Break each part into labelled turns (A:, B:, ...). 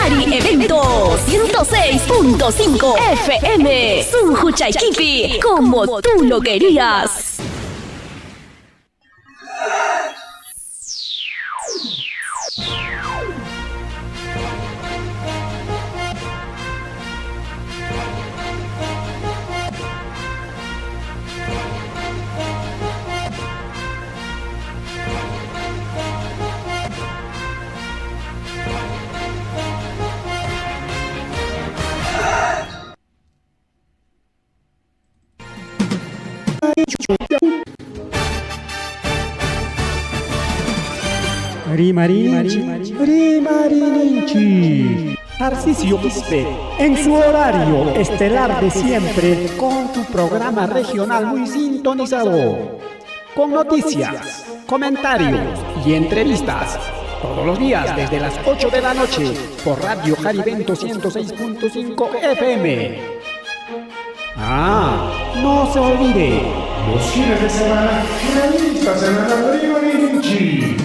A: Jari Evento 106.5 FM. Sunquchaykipi, como tú lo querías.
B: Rimarinchik, Rimarinchik. Tarcisio Quispe, en su horario estelar de siempre, con tu programa regional muy sintonizado. Con noticias, comentarios y entrevistas. Todos los días desde las 8 de la noche por Radio Jarivento 106.5 FM. Ah, no se olvide.
C: Los fines de semana, revista semanal Rimarinchi.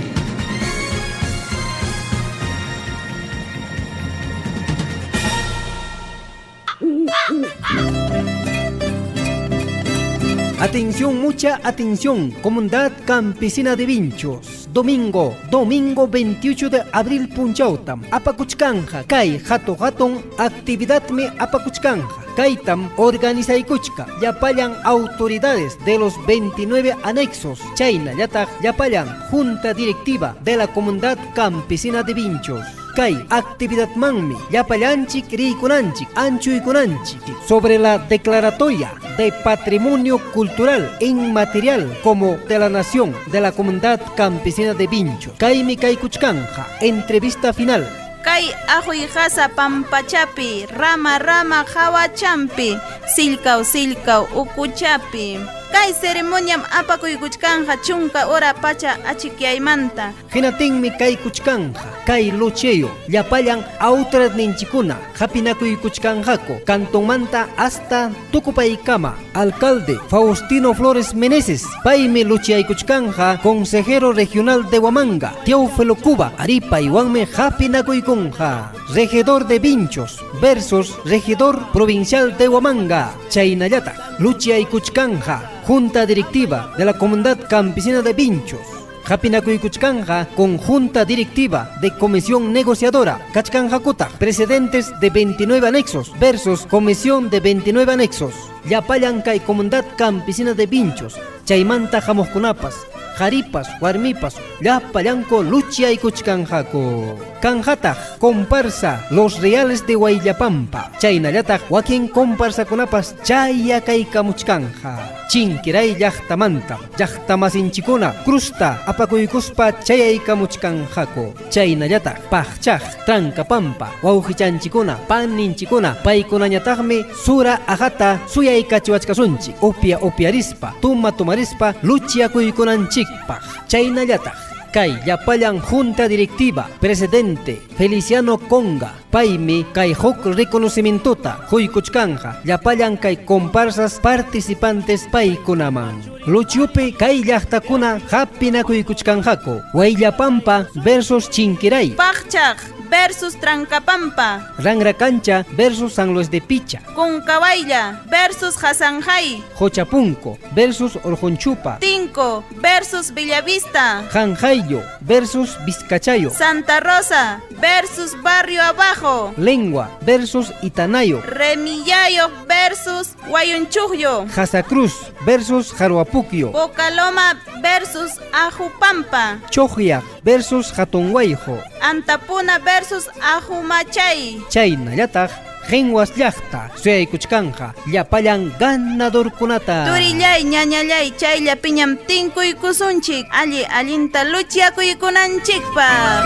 D: Atención, mucha atención, comunidad campesina de Vinchos. Domingo, domingo 28 de abril punchawtam, apakuchkanja, kay hato hatun actividadmi apakuchkanja. Kaytam organizaykuchka, llapallan autoridades de los 29 anexos, chaynallataq llapallan junta directiva de la comunidad campesina de Vinchos. Kay actividadmanmi llapallanchik riykunanchik anchuykunanchik sobre la declaratoria de patrimonio cultural inmaterial como de la nación de la comunidad campesina de Vinchos. Kaymi kaykuchkanja, entrevista final.
E: Kay ahuy qasa pampachapi, rama rama hawachampi, sillkaw sillkaw ukuchapi. Kay ceremoniam apakuykuchkanja chunka hora pacha achikyaymanta.
D: Hinatinmi kaykuchkanja, kay lucheyo, llapallan awtradninchikuna, hapinakuykuchkanjako, cantonmanta hasta Tukupaykama. Alcalde Faustino Flores Meneses, paymi luchaykuchkanja, consejero regional de Huamanga, Teófilo Cuba, aripaywanmi hapinakuykunja. Regidor de Vinchos versus regidor provincial de Huamanga, chaynallataq, luchaykuchkanja, junta directiva de la comunidad campesina de Vinchos. Hapinakuykuchkanja con junta directiva de comisión negociadora, kachkanjakutaq, precedentes de 29 anexos versus comisión de 29 anexos. Llapallan kay comunidad campesina de Vinchos, chaymanta hamuqkunapas, qharipas, warmipas, llapallanku luchaykuchkanjaku. Kanjataq comparsa Los Reales de Huayllapampa, chaynallataq wakin comparsakunapas chayakaykamuchkanja. Chinquiray llaqtamanta, llaqtamasinchikuna crusta apakuykuspa chayaykamuchkanjaku. Chaynallataq paqchaq Trancapampa, wawqichanchikuna, paninchikuna, paykunañataqmi sura ajata suyaykachiwachkasunchik, upia upiarispa, tuma tumarispa luchakuykunanchikpaq. Chaynallataq kay llapallan junta directiva, presidente Feliciano Conga, paymi kay huk reconocimientota huykuchkanja, llapallan kay comparsas participantes paykunaman. Luchupi kay llaqtakuna hapinakuykuchkanjaku, Huayllapampa versus Chinquiray,
E: Paqchaq versus Trancapampa,
D: Rangracancha versus San Luis de Picha,
E: Cuncawaylla versus Hasanjay,
D: Jochapunco versus Orjonchupa,
E: Tinco versus Bellavista,
D: Janjayo versus Vizcachayo,
E: Santa Rosa versus Barrio Abajo,
D: Lengua versus Itanayo,
E: Remillayo versus Huayunchujyo,
D: Jasacruz versus Jaruapuquio,
E: Bocaloma versus Ajupampa,
D: Chojia versus Hatunguayjo,
E: Antapuna versus Ajumachay,
D: Chaynallataq Qinwas llaqta suyaykuchkanja llapallan ganadorkunata.
E: Turillay ñañallay chaylla piñam tinkuykusunchik alli allinta luchakuykunanchikpaq.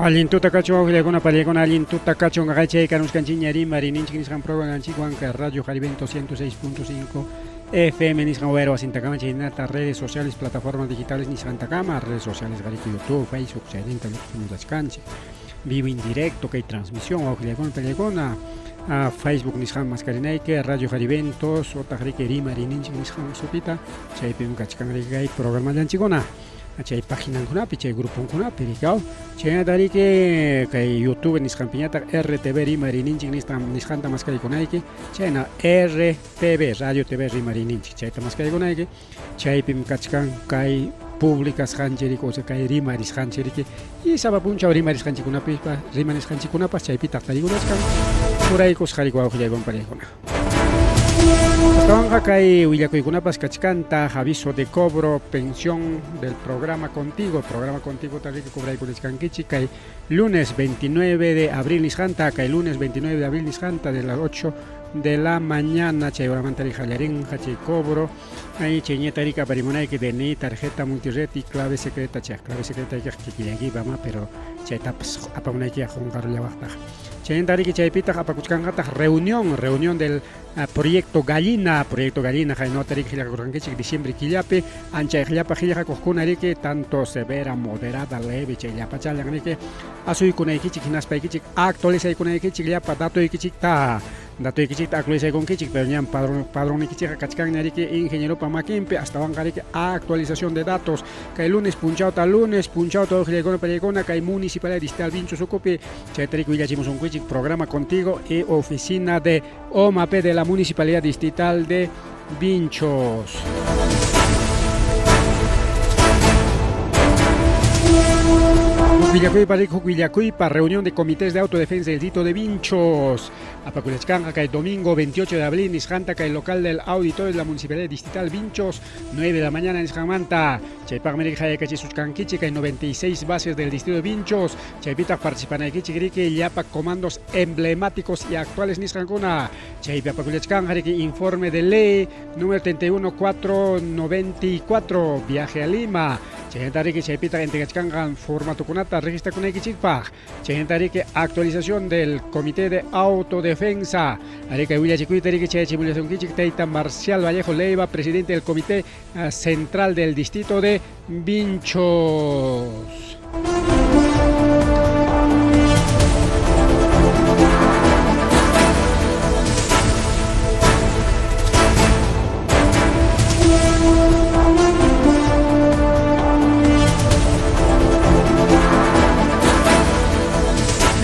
B: Allin tuta kachun wawqillaykuna parillaykuna allin tuta kachun qaqaychay kanuskanchikña rimarininchik nisqan programanchikwan kay Radio Jarivento 106.5 FM nisqan wayra wasintakama chaynata redes sociales plataformas digitales nisqantakama redes sociales qariki YouTube Facebook chayninta lluqsimullachkanchik vivo en directo kay transmisión wawqillaykuna parillaykuna a Facebook nisqan maskarinayki Radio Jariventos otaq riki rimarininchik nisqan sutita chaypim kachkan riki kay programallanchikuna chay paginankunapi chay gruponkunapi rikaw chaynata riki kay YouTube nisqanpiñataq RTV rimarininchik nisqanta maskaykunayki chayna RTV Radio TV rimarininchik chayta maskaykunayki chaypim kachkan kay publicasqanchik riki o sea kay rimarisqanchik riki y sapa punchaw rimarisqanchikkunapipas rimarisqanchikkunapas chaypitaq tarikunachkan churaykusqa riki wawqillaywan pariykuna. Astawanqa kay willakuykunapas kachkantaq aviso de cobro pensión del programa Contigo, programa Contigo riki cobraykuchkankichik kay lunes 29 de abril nisqanta, kay lunes 29 de abril nisqanta de las 8 de la mañana chay horamanta qallarinqa chay cobro ahí chay ñeta rika aparimunayki DNI, tarjeta multired y clave secreta chay clave secreta kikillaykipa ma pero chaytapas apamunayki qunqarullawaqtaq chaynata riki chaypitaq apakuchkanqataq reunión reunión del proyecto Gallina proyecto Gallina haynota riki qillqakurqankichik diciembre killapi ancha llapa qillqakuqkuna riki tanto severa moderada leve chay llapachallan riki asuykunaykichik hinaspaykichik actualizaykunaykichik llapa datoykichikta datoykichikta actualizaykunkichik pero ñam padrón padronnikichikqa kachkanña riki ingenieropa makinpi astawanqa riki actualización de datos kay lunes punchawta lunes punchawta wawqillaykuna parillaykuna kay municipalidad distrital Vinchos ukupi chayta riki willachimusunkichik programa Contigo y oficina de OMAP de la municipalidad distrital de Vinchos. Willakuypa riki huk willakuypa reunión de comités de autodefensa del distrito de Vinchos. Apakullachkanqa kay domingo 28 de abril nisqanta kay local del auditorio de la municipalidad distrital Vinchos 9 de la mañana nisqanmanta. Chaypaqmi riki hayakachisuskankichik kay 96 bases del distrito de Vinchos. Chaypitaq participanaykichik riki llapa comandos emblemáticos y actuales nisqankuna. Chaypi apakullachkanqa riki informe de ley número 31494 viaje a Lima. Chaynata riki chaypitaq entregachkanqa formatokunata registrakunaykichikpaq. Chaynata riki actualización del comité de autodefensa. Arika willachikuyta riki chayachimullasunkichik tayta Marcial Vallejo Leiva, presidente del comité central del distrito de Vinchos.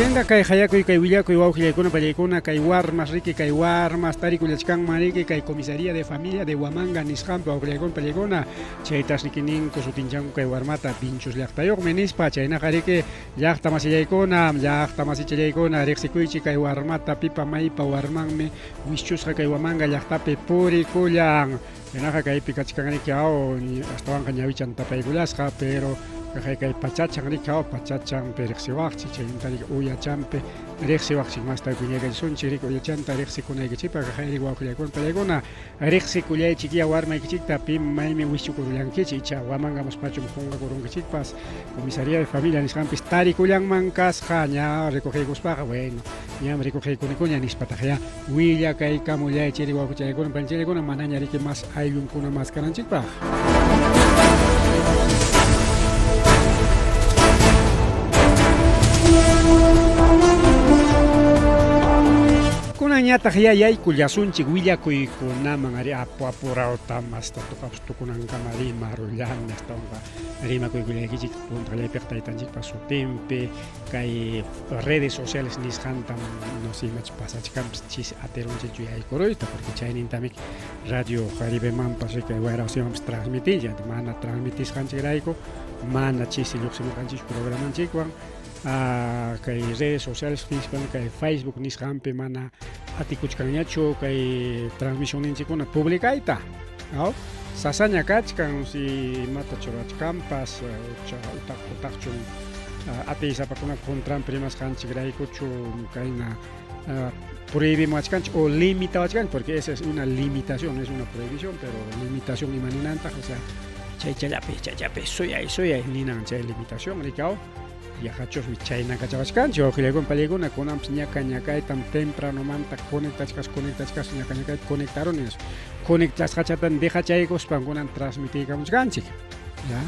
B: Chenga kay hayakuy kay willakuy wawqillaykuna pallaykuna kay warmas riki kay warmas tarikullachkanman riki kay comisaría de familia de Huamanga nisqanpi wawqillaykuna pallaykuna chaytas riki ninku sutinchanku kay warmata Vinchos llaqtayuqmi nispa chaynaqa riki llaqta masillaykuna llaqta masichallaykuna riqsikuychik kay warmata pipa maypa warmanmi wischusqa kay Huamanga llaqtapi purikullan chaynaqa kaypi kachkan riki aw astawanqa ñawichan tapaykullasqa pero kay kay pachachan riki aw pachachanpi riqsiwaqchik chaynata riki uyachanpi riqsiwaqchik masta wiñaykachisunchik riki uyachanta riqsikunaykichikpaq kay wawqillaykuna pallaykuna riqsikullaychik ya warmaykichikta pim maymi wischukurullankichik icha Huamanga muspachum qunqakurunkichikpas comisaría de familia nisqanpis tarikullanman kasqa ña recogeykuspaqa bueno ñam recogeykunikuña nispataq ya willakaykamullaychik ri wawqichallaykuna panchallaykuna manaña riki mas ayllunkuna maskananchikpaq. Kunañataq ya yaykullasunchik willakuykunaman ari apu apurawta masta tuqapas tukunankama rimarullani astawanqa rimakuykullaykichik puntaqllaypiqa taytanchikpa sutinpi kay redes sociales nisqantam no sé imachus pasachkanpas chis atirunchikchu yaykuruyta porque chaynintamik Radio Jaribemanpas riki wayra wasimanpas transmitinchik mana transmitisqanchikrayku mana chisi lluqsimurqanchikchu programanchikwan kay redes sociales nispan kay Facebook nisqanpi mana atikuchkanñachu kay transmisionninchikkuna publicayta aw sasaña kachkan si imata churachkanpas utaqchun atiysapakunapa contranpi rimasqanchikraykuchu kayna prohibimuwachkanchik o limitawachkanchik porque esa es una limitación, no es una prohibición, pero limitación imaninantaq o sea chaychallapi chaychapi suyay suyay ninan chay limitación riki aw.
F: Yaqachusmi chayna kachawachkanchik wawqillaykuna pallaykuna kunanpas ñaka ñakaytam tempranomanta conectachkas conectachkas ñaka ñakayta conectaruni nispa. Conectasqachatan dejachaykuspan kunan transmitiykamuchkanchik. ¿Ya?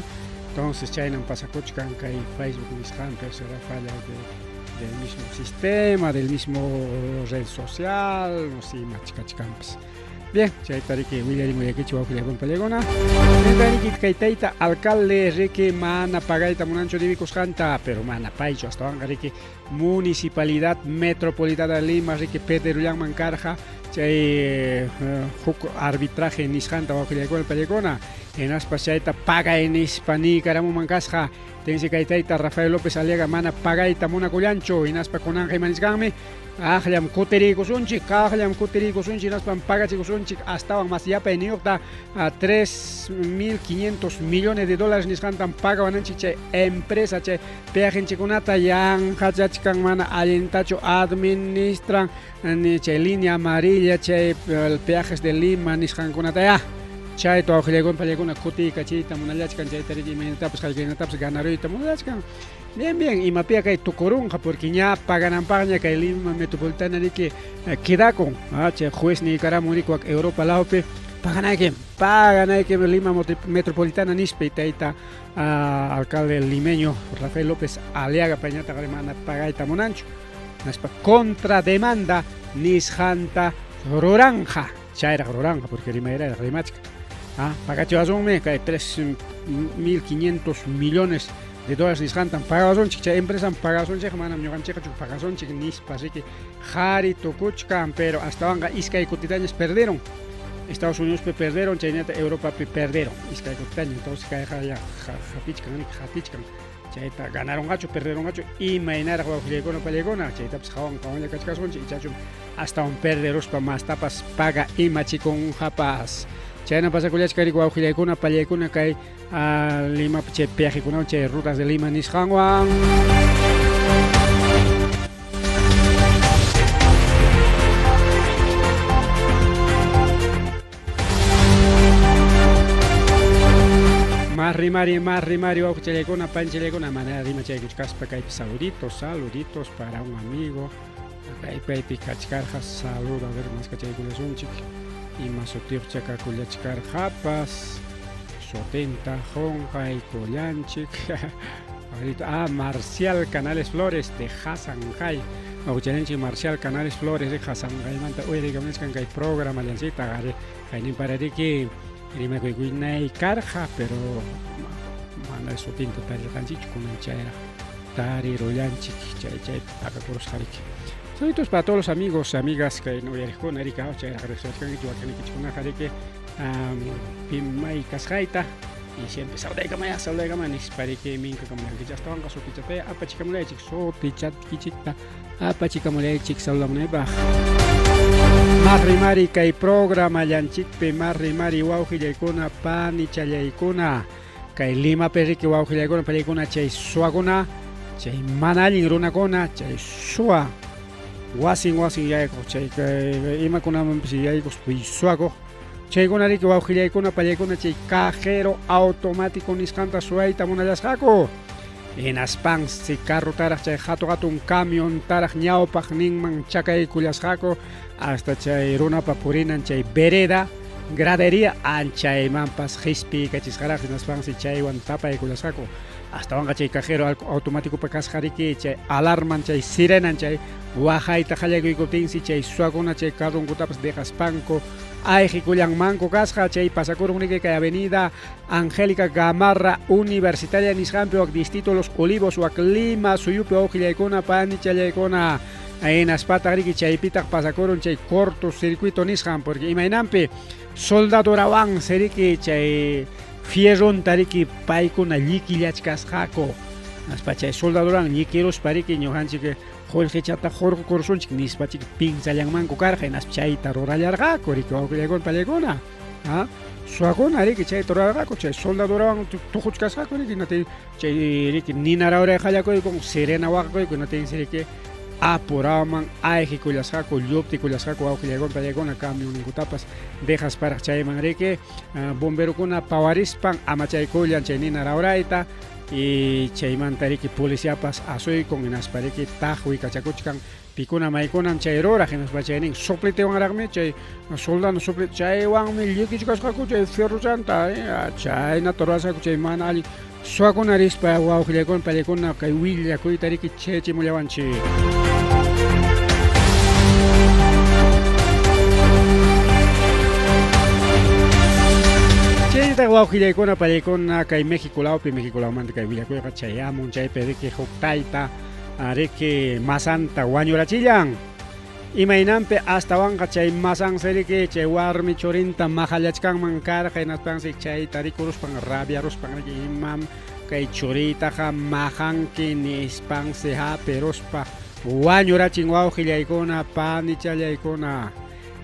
F: Entonces chaynam pasakuchkan kay Facebook nisqanpi será falla de, del mismo sistema, del mismo red social, no sé, imachkachkanpas. Bien, chayta riki willarimuyaykichik wawqillaykuna pallaykuna. Chayta riki kay tayta alcalde riki mana pagayta munanchu debikusqanta, pero mana paychu astawanqa riki Municipalidad Metropolitana de Lima riki perderullanman karqa chay huk arbitraje nisqanta wawqillaykuna pallaykuna. Hinaspa chayta pagay nispa niykaramunman kasqa. Tensi kay tayta Rafael López Aliaga mana pagayta munakullanchu, hinaspa kunanqa ima nichkanmi? Kaqllam kutiriykusunchik, kaqllam kutiriykusunchik, hinaspam pagachikusunchik astawan mas yapayniyuqta 3.500 millones de dólares nisqantam pagawananchik chay empresa chay peajenchikunata yanqachachkan mana allintachu administran ni chay línea amarilla chay peajes de Lima nisqankunatayá chayta wawqillaykuna pallaykuna kutiykachiyta munallachkan chayta riki imaynatapas haykaynatapas ganaruyta munallachkan. Bien, bien, imapia kay tukurunqa porque ña pagananpaqña kay Lima Metropolitana riki quedakun. Ah, chay juez niykaramun riki wak Europa lawpi paganaykim, paganaykim Lima Metropolitana nispa tayta alcalde limeño Rafael López Aliaga payñataq mana pagayta munanchu. Naspa contrademanda nisqanta ruranqa, chayraq ruranqa porque rimayrayaq rimachka. Ah, pagachiwasunmi kay 3.500 millones de dólares nisqantam pagawasunchik, chay empresam pagawasunchik, manam ñuqanchikchu pagasunchik nispa riki qhari tukuchkan, pero astawanqa iskay kutitañas perderon. Estados Unidospi perderon, chaynata Europapi perderon iskay kutitaña, entonces kayqa ya hapichkan riki, hatichkan. Chayta ganaronqachu, perderonqachu, imaynaraq wawqillaykuna pallaykuna, chaytapas hawan hawanlla kachkasunchik, ichachum astawan perderuspa mastapas paga imachikunqapas. Chayna pasakullachka riki wawqillaykuna pallaykuna kay Limapi chay peajekunawan chay rutas de Lima nisqanwan. Más rimari, más rimari, wawqichallaykuna, panchallaykuna, mana rimachaykuchkaspa kaypi saluditos, saluditos para un amigo. Kay paypi kachkarqa saludo, a ver, maskachaykullasunchik. Ima sutiyuqcha kakullachkarqapas. Sutinta qunqaykullanchik. Ah, Marcial Canales Flores de Hasanjay. Wawqichallanchik Marcial Canales Flores de Hasanjaymanta uyariykamunachkan kay programallanchikta qari. Kayninpara riki rimakuykunay karqa, pero mana sutinta tarirqanchikchu kunan chayraq tarirullanchik chay chay pakakurusqa riki. Saluditos para todos los amigos, amigas kay uyariqkuna riki, chayraq riqsiwachkankichik wakinnikichikkunaqa riki pim may kasqayta y siempre saludaykamaya, saludaykamaya nispa riki minkakamulankichik astawanqa sutichataya apachikamulaychik sutichatkichikta apachikamulaychik saludamunaypaq. Mas rimari kay programallanchikpi, mas rimari wawqillaykuna, panichallaykuna, kay Limapi riki wawqillaykuna, pallaykuna, chay suwakuna, chay mana allin runakuna, chay suwa wasin wasin yaykuq, chay kay imakunamanpis yaykuq suwakuq, chaykuna riki wawqillaykuna, pallaykuna, chay cajero automático nisqanta suwayta munallasqaku. Hinaspansi carrotaraq chay hatu hatun camiontaraq ñawpaqninman chakaykullasqaku hasta chay runapa purinan chay vereda gradería anchaymanpas qispiykachisqaraq hinaspansi chaywan tapaykullasqaku. Astawanqa chay cajero automáticopa kasqa riki chay alarman chay sirenan chay waqayta qallakuykuptinsi chay suwakuna chay carronkutapas dejaspanku ayqikullanmanku kasqa. Chay pasakurun riki kay avenida Angélica Gamarra Universitaria nisqanpi wak distrito Los Olivos wak Lima suyupi wawqillaykuna panichallaykuna. Hinaspataq riki chaypitaq pasakurun chay cortocircuito nisqan porque imaynanpi soldadorawansi riki chay fierronta riki paykuna llikillachkasqaku. Hinaspa chay soldadoran llikiruspa riki ñuqanchik qullqichata hurqukursunchik nispa chik pinsallanmanku karqa hinaspa chayta rurallarqaku riki wawqillaykuna pallaykuna. Ah, suwakuna riki chayta rurarqaku chay soldadorawan tuquchkasqaku riki hinaptin chay riki nina rawray qallakuykun sirena waqakuyku hinaptinsi riki apuraman ayqikullasqaku lluptikullasqaku wawqillaykuna pallaykuna camionninkutapas dejasparaq chayman riki bomberokuna pawarispan amachaykullan chay nina rawrayta. Y chaymanta riki policiapas asuykun hinaspa riki taqwikachakuchkan pikuna maykunam chay ruraq hinaspa chaynin sopletewanraqmi chay soldado sople chaywanmi llikichkasqaku chay fierrochanta chaynata rurasqaku chay mana allin suwakuna rispa wawqillaykuna pallaykuna kay willakuyta riki chayachimullawanchik. Chaynataq wawqillaykuna pallaykuna kay México lawpi México lawmanta kay willakuyqa chayamun chaypi riki huk tayta riki masanta wañurachillan imaynanpi astawanqa chay masansi riki chay warmi churinta maqallachkanman karqa hinaspansi chayta rikuruspan rabiaruspan riki imam kay churiytaqa maqanki nispansi hapiruspa wañurachin wawqillaykuna panichallaykuna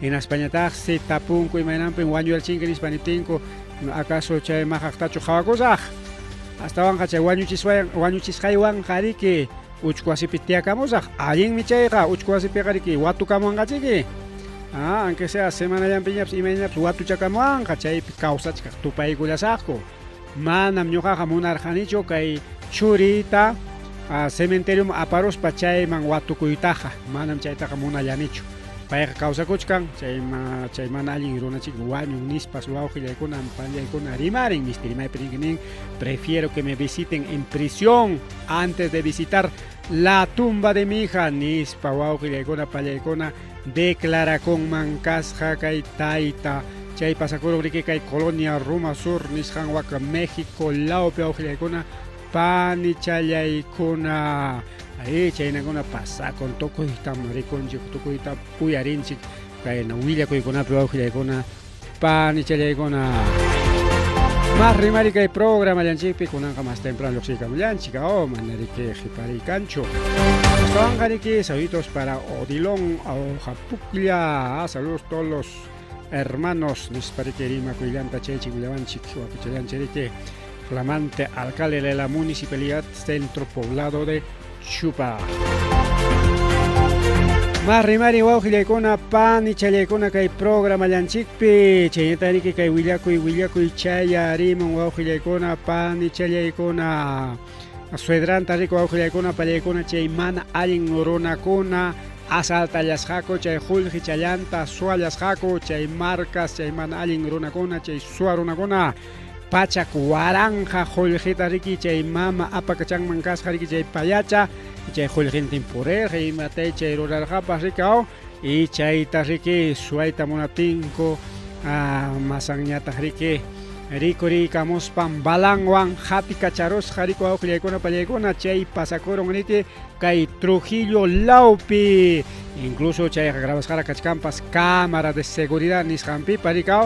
F: hinaspañataqsi tapunku imaynanpim wañurachinki nispa niptinku acaso chay maqaqtachu qhawakusaq astawanqa chay wañuchisqaywanqa riki uchku wasipi tiyakamusaq allinmi chayqa uchku wasipiqa riki watukamuwanqachiki aunque sea semanallanpiñapas imaynapas watuchakamuwanqa chaypi kawsachkaq tupaykullasaqku manam ñuqaqa munarqanichu kay churiyta cementerioman aparuspa chayman watukuytaqa manam chaytaqa munallanichu payqa kawsakuchkan chay mana allin runachik wañun nispas wawqillaykuna pallaykuna rimarin misti rimaypi rinki nin prefiero que me visiten en prisión antes de visitar la tumba de mi hija nispa wawqillaykuna pallaykuna declarakunman kasqa kay tayta chay pasakurun riki kay colonia Roma Sur nisqan waka México lawpi wawqillaykuna panichallaykuna ahí chaynakuna pasakun tukuytam rikunchik tukuyta uyarinchik kayna willakuykunapi wawqillaykuna panichallaykuna mas rimari kay programallanchikpi kunanqa mas temprano lluqsiykamullanchik mana riki qhipariykanchu astawanqa riki saluditos para Odilon Ojapuklla saludos todos los hermanos nispa riki rimakuylanta chaychik willawanchik wakuchallanchik riki flamante alcalde de la municipalidad Centro Poblado de Chupa. Mas rimari wawqillaykuna panichallaykuna kay programallanchikpi chaynata riki kay willakuy willakuy chayarimun wawqillaykuna panichallaykuna suedranta riki wawqillaykuna pallaykuna chay mana allin runakuna asaltallasqaku chay qullqichallanta suwallasqaku chay marcas chay mana allin runakuna chay suwa runakuna pachak waranqa qullqita riki chay mama apakachanman kasqa riki chay payacha chay qullqintin purirqa imatay chay rurarqapas rikaw y chayta riki suwayta munaptinku masanñataq riki rikuriykamuspan balanwan hatikacharusqa riku wawqillaykuna pallaykuna chay pasakurun riki kay Trujillo lawpi incluso chayqa grabasqara kachkanpas cámara de seguridad nisqanpipa rikaw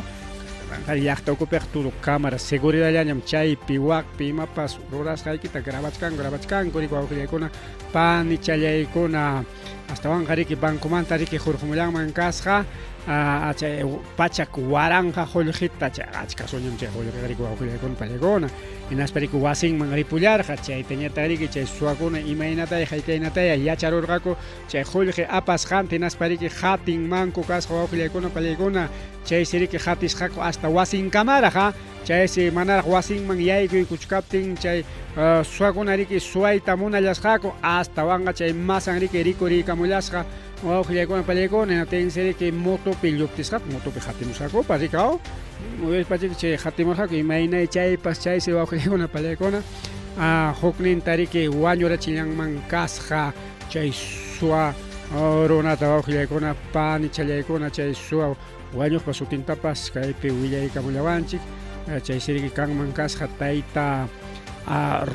F: llaqta ukupiqa todo cámara seguridadllañam chaypi wakpi imapas rurasqaykita grabachkanku riki wawqillaykuna panichallaykuna astawanqa riki bancomanta riki hurqumullanman kasqa chay pachak waranqa qullqita chay achka suñam chay qullqiqa riki wawqillaykuna pallaykuna hinaspa riki wasinman ripullarqa chaytañataq riki chay suwakuna imaynataya haykaynataya yacharurqaku chay qullqi apasqanta hinaspa riki hatinmanku kasqa wawqillaykuna pallaykuna chaysi riki hatisqaku hasta wasinkamaraq chaysi manaraq wasinman yaykuykuchkaptin chay suwakuna riki suwayta munallasqaku astawanqa chay masan riki rikuriykamullasqa wawqillaykuna pallaykuna hinaptinsi riki motopi lluptisqaku motopi hatimusqakupas rikaw uyarispachiki chay hatimurqaku imaynay chaypas chaysi wawqillaykuna pallaykuna hukninta riki wañurachillanman kasqa chay suwa runata wawqillaykuna panichallaykuna chay suwa wañuqpa sutintapas kaypi willaykamullawanchik chaysi riki kanman kasqa tayta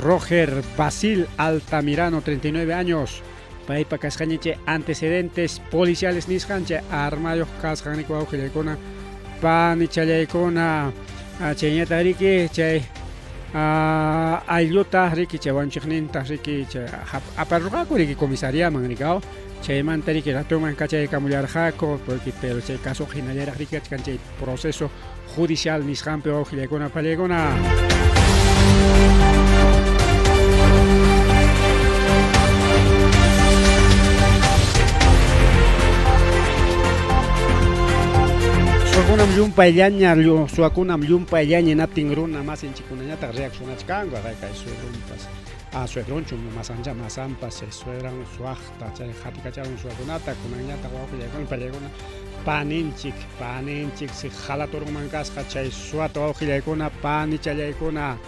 F: Roger Basil Altamirano 39 años paypa kasqaña chay antecedentes policiales nisqan chay armayuq kasqan riki wawqillaykuna panichallaykuna chayñataq riki chay aylluta riki chay wanchiqninta riki chay aparurqaku riki comisariaman rikaw chaymanta riki ratuman kachaykamullarqaku porque pero chay caso hinallaraq riki kachkan chay proceso judicial nisqanpi wawqillaykuna pallaykuna. Suwakunam Llumpayllaña suwakunam llumpayllaña hinaptin runa masinchikkunañataq reaccionachkanku kay suegronpas a suegronchu masancha masanpas chay suegran suwaqta chay qatikacharun suwakunata kunanñataq wawqillaykuna pallaykuna paninchik paninchik si halaturunman kasqa chay suwata wawqillaykuna panichallaykuna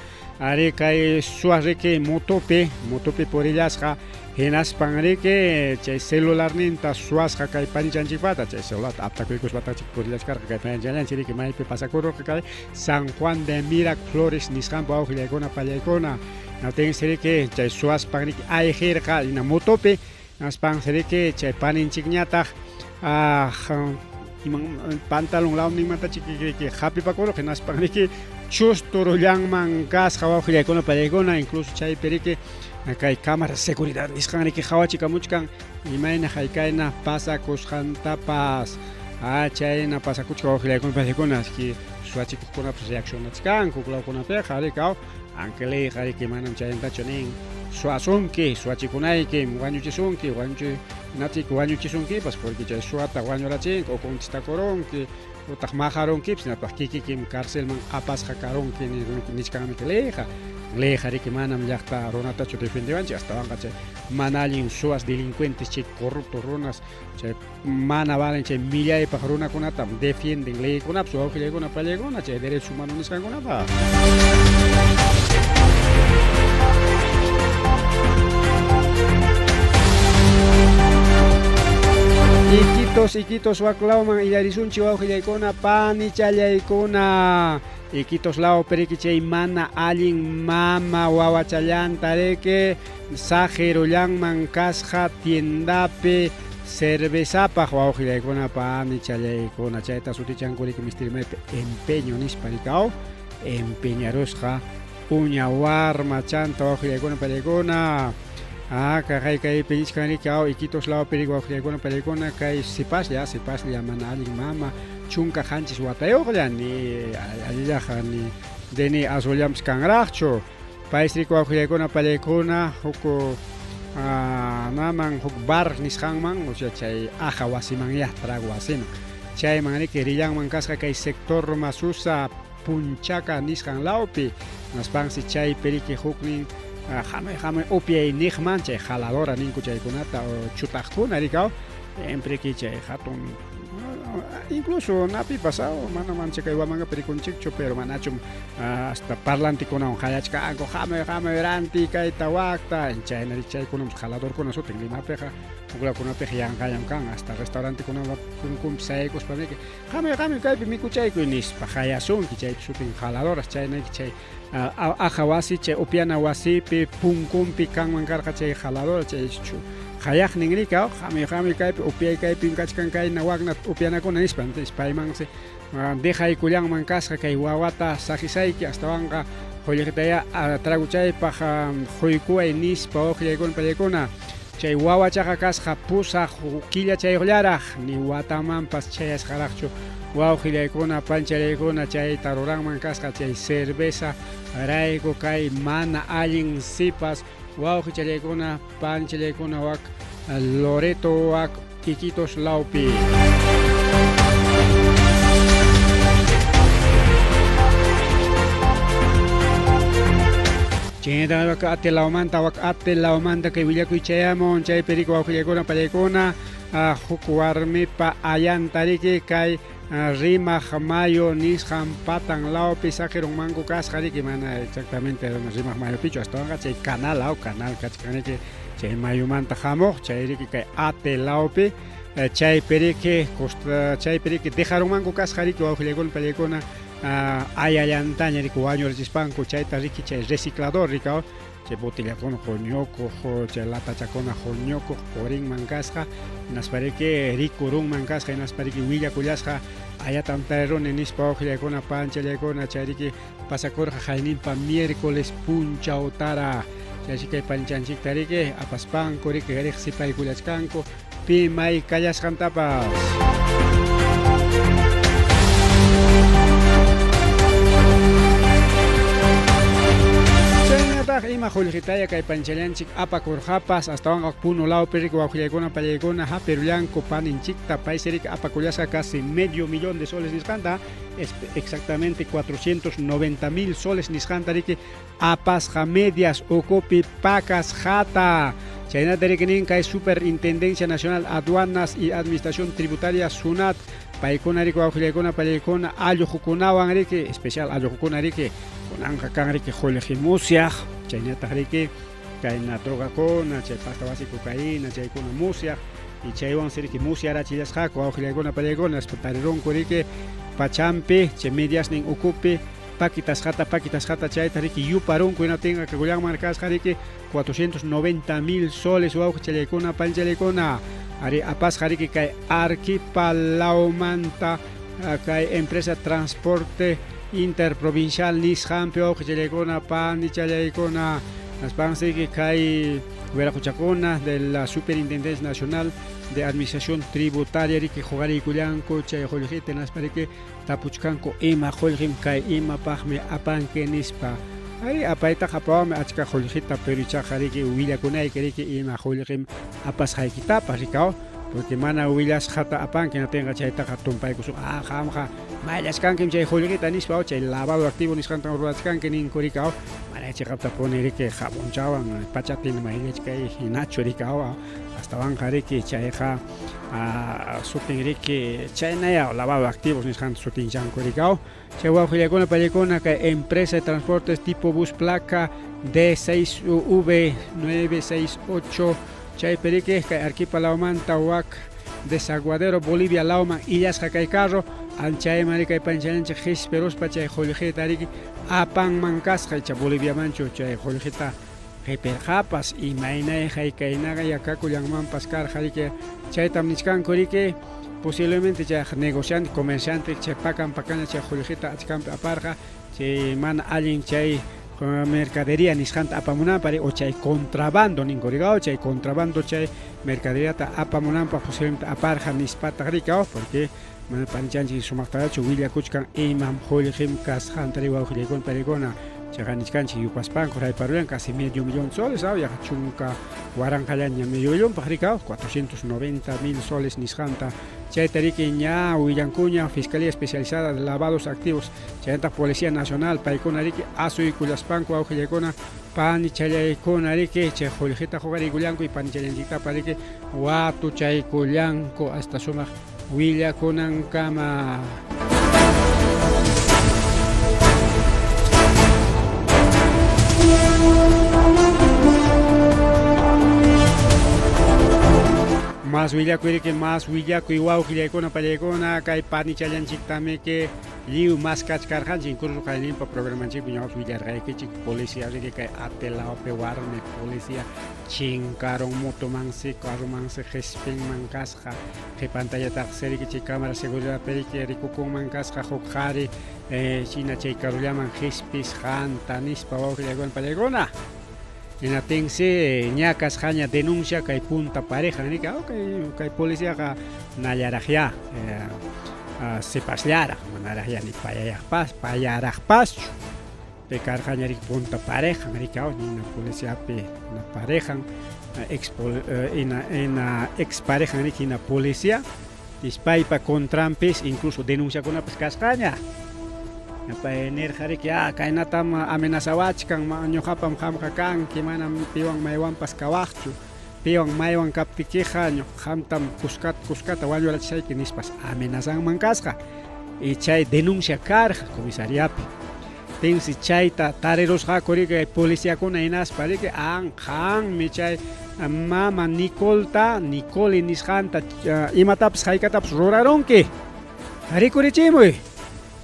F: Arí, kay suwa riki motopi, motopi purillasqa, hinaspan riki chay celularninta suwasqa kay panichanchikpata, chay celularta aptakuykuspataqchik purillachkarqa kay panichallanchik riki maypi pasakururqa kay San Juan de Miraflores nisqanpa wawqillaykuna pallaykuna. Hinaptinsi riki chay suwaspan riki ayqirqa hina motopi, hinaspansi riki chay paninchikñataq iman pantalon lawninmantachik riki hapipakurqa hinaspan riki chusturullanman kasqa wawqillaykuna pallaykuna incluso chaypi riki kay cámara seguridad nisqan riki qawachikamuchkan imayna haykayna pasakusqantapas chayna pasakuchkan wawqillaykuna pallaykuna ki suwachikuqkunapas reaccionachkanku lawkunapiqa riki aw aunque leyqa riki manam chaymantachu nin suwasunki suwachikunaykim wañuchisunki wañuchi nachik wañuchisunkipas porque chay suwata wañurachinki o contestakurunki utaq maqarunkipas hinapaq kikikim carcelman apasqa karunki nichkanmi leyqa leyqa riki manam llaqta runatachu defendewanchik astawanqa chay mana allin suwas delincuentes chay corrupto runas chay mana valen chay millaypaq runakunatam defienden leykunapas wawqillaykuna pallaykuna chay derechos humanos nisqankunapaq. Iquitos, Iquitos waklawman illarisunchik wawqillaykuna panichallaykuna. Iquitos law periki chay mana allin mama wawachallanta riki saqirullanman kasqa tiendapi cervezapaq wawqillaykuna panichallaykuna chayta sutichanku riki mister empeño nispa rikaw empeñarusqa uña warmachanta wawqillaykuna pallaykuna kay nichkan riki aw Iquitos lawpi riki wawqillaykuna pallaykuna kay sipaslla sipaslla mana allin mama 17 watayuqlla ni allillaqa ni deni aswallanpas kanraqchu paysi riki wawqillaykuna pallaykuna huk naman huk bar nisqanman o sea chay aja wasimanyá trago wasiman chayman riki rillanman kasqa kay sector Masusa Punchaka nisqan lawpi hinaspansi chaypi riki huknin hamuy hamuy upyay niqman chay jaladora ninku chaykunata o chutaqkuna rikaw siempre riki chay hatun incluso napipas mana mancha kay Huamangapi rikunchikchu pero manachum hasta parlantikunawan qayachkanku hamuy hamuy ranti kayta wakta chayna chaykunam jaladorkuna sutin Limapiqa huklakunapiqa yanqallam kan hasta restaurantekunawan punkunpi sayaykuspa riki hamuy hamuy kaypi mikuchaykuy nispa qayasunki chaypi sutin jaladoras chaynayki chay aja wasi chay upyana wasipi punkunpi kanman karqa chay jaladora chay qayaqnin riki hamuy hamuy kaypi upyay kaypim kachkan kayna wakna upyanakuna nispa paymansi dejaykullanman kasqa kay wawata saqisayki astawanqa qullqitayá traguchaypaq quykuway nispa wawqillaykuna pallaykuna chay wawachaqa kasqa 8 killachayuqllaraq ni watamanpas chayasqaraqchu wawqillaykuna panchallaykuna chayta ruranman kasqa chay cerveza rayku kay mana allin sipas wawqichallaykuna panchallaykuna wak Loreto wak Iquitos lawpi. Chayta wak ate lawmanta wak ate lawmanta kay willakuy chayamun chaypi riki wawqillaykuna pallaykuna huk warmipa ayanta riki kay Rimaq Mayo nisqan patan lawpi saqirunmanku kasqa riki mana exactamente Rimaq Mayupichu astawanqa chay canal aw canal kachkan riki chay mayumanta hamuq chay riki kay ate lawpi chaypi riki chaypi riki dejarunmanku kasqa riki wawqillaykuna pallaykuna ayallantaña riki wañurachispanku chayta riki chay reciclador rikaw chay botellakuna huñukuq chay latachakuna huñukuq purinman kasqa hinaspa riki rikurunman kasqa hinaspa riki willakullasqa ayatam tariruni nispa wawqillaykuna panchallaykuna chay riki pasakurqa hayninpa miércoles punchawtara chaysi kay panchanchikta riki apaspanku riki riqsipaykullachkanku pi may kallasqantapas. Chaynataq ima qullqitaya kay panchallanchik apakurqapas, astawanqa Puno lawpi riki wawqillaykuna pallaykuna hapirullanku paninchikta, paysi riki apakullasqa casi medio millón de soles nisqanta, exactamente 490 mil soles nisqanta riki apasqa medias ukupi pakasqata. Chaynata riki nin kay Superintendencia Nacional Aduanas y Administración Tributaria SUNAT, paykuna riki wawqillaykuna pallaykuna alluqukunawan riki, especial alluqukuna riki, kunanqa kan riki qullqi musyaq, chaynataq riki kayna drogakuna, chay pasta wasi cocaína, chaykuna musyaq, y chaywansi riki musyarachillasqaku wawqillaykuna pallaykuna, nispa tarirunku riki pachampi, chay mediasnin ukupi paquitasqata, paquitasqata chayta riki yuparunku, hinaptinqa kakullanman kasqa riki 490 mil soles wawqichallaykuna panchallaykuna, ari apasqa riki kay Arequipa lawmanta kay empresa transporte interprovincial nisqanpi wawqichallaykuna panichallaykuna, naspansi riki kay wiraquchakuna de la Superintendencia Nacional de Administración Tributaria riki huqariykullanku chay qullqita, naspa riki tapuchkanku ima qullqim kay imapaqmi apanki nispa. Ari apaytaqa apawanmi achka qullqita, pero ichaqa riki willakunayki riki ima qullqim apasqaykitapas rikaw, porque mana willasqata apanki hinaptinqa chaytaqa tumpaykusun, ah qamqa mayllachkankim chay qullqita nispa, chay lavado activo nisqantan rurachkanki ninku rikaw, mana chiqaptapuni riki jabonchawan pachatin mayllachkay hinachu rikaw, astawanqa riki chayqa sutin riki chaynaya lavado activos nisqanta sutinchanku rikaw. Chay wawqillaykuna pallaykuna kay empresa de transportes tipo bus placa D6V968 chaypi riki kay Arequipa lawmanta wak Desaguadero Bolivia lawman illasqa kay carro anchayman riki kay panchallanchik qisperuspa chay qullqita riki apanman kasqa, icha Boliviamanchu chay qullqita qipirqapas, imaynay haykaynaqa yakakullanmanpas karqa riki, chaytam nichkanku riki posiblemente chay negociante, comerciante chay pakan pakana chay qullqita achkanpi aparqa chay mana allin chay mercadería nisqanta apamunanpaq o chay contrabando ninku rikaw, chay contrabando chay mercaderiata apamunanpaq posiblemente aparqa nispataq rikaw, porque mana panichanchik sumaqtarachu willakuchkan imam qullqim kasqanta ri wawqillaykuna paykuna, chayqa nichkanchik yupaspanku rayparullan casi medio millón soles, aw yaqa chunka waranqallaña medio millonpaq rikaw, 490 mil soles nisqanta, chayta riki ña willankuña Fiscalía Especializada de Lavados Activos, chaynataq Policía Nacional, paykuna riki asuykullaspanku wawqillaykuna panichallaykuna riki chay qullqita huqariykullanku y panichallanchiktapa riki watuchaykullanku hasta sumaq willakunankama. Más willakuy riki, más willakuy wawqillaykuna pallaykuna kay panichallanchiktamiki lliw maskachkarqanchik, incluso qayninpa programanchikpi ñawpas willarqaykichik policía riki kay Atelawpi warmi policía chinkarun motomansi carromansi qispinman kasqa, qhipantallataqsi riki chay cámara seguridad riki rikukunman kasqa huk qhari china chay carrollaman qhispisqanta nispa wawqillaykuna pallaykuna. Hinaptinsi ña kasqaña denuncia kay punta pareja riki, kay policiaqa nallaraqya sipasllaraq manaraqya ni payayaqpas payaraqpaschu, pe karqaña riki punta pareja riki, nina policiapi ina parejan ina ex parejan riki ina policía paypa contranpis incluso denunciakunapas kasqaña. Pay nirqa riki, kaynatam amenazawachkan, ñuqapam qamqa kanki, manam piwan maywanpas kawaqchu, piwan maywan kaptikiqa ñuqa qamtam kuskata wañurachisayki nispas amenazanman kasqa. Y chay denuncia karqa comisariapi. Tinsi chayta tarirusqaku riki policiakuna hinaspa riki qanmi chay mama Nicolta, Nicole nisqanta imatapas haykatapas rurarunki, rikurichimuy.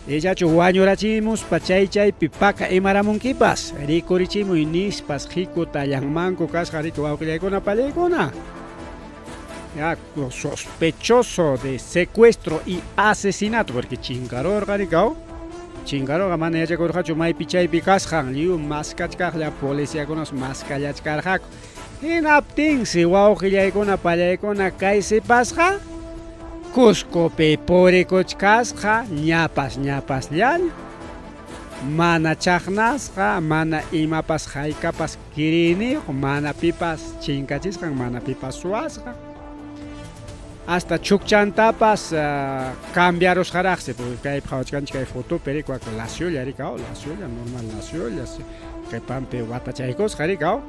F: Ichachu wañurachimuspa chay chaypi paka imaramunkipas, rikurichimuy nispas hikutallanmanku kasqa riki wawqillaykuna pallaykuna. Ya, sospechoso de secuestro y asesinato, porque chinkarurqa rikaw, chinkarurqa mana yachakurqachu maypi chaypi kasqan, lliw maskachkaqlla policiakunas maskallachkarqaku. Hinaptinsi wawqillaykuna pallaykuna kay sipasqa Cuscopi purikuchkasqa ñapas ñapasllaña. Mana chaqnasqa, mana imapas haykapas kiriyniyuq, mana pipas chinkachisqan, mana pipas suwasqan. Hasta chukchantapas cambiarusqaraqsi, porque kaypi qhawachkanchik kay fotopi rikuak laciolla rikaw, laciolla, normal laciolla, qhipanpi watachaykusqa rikaw.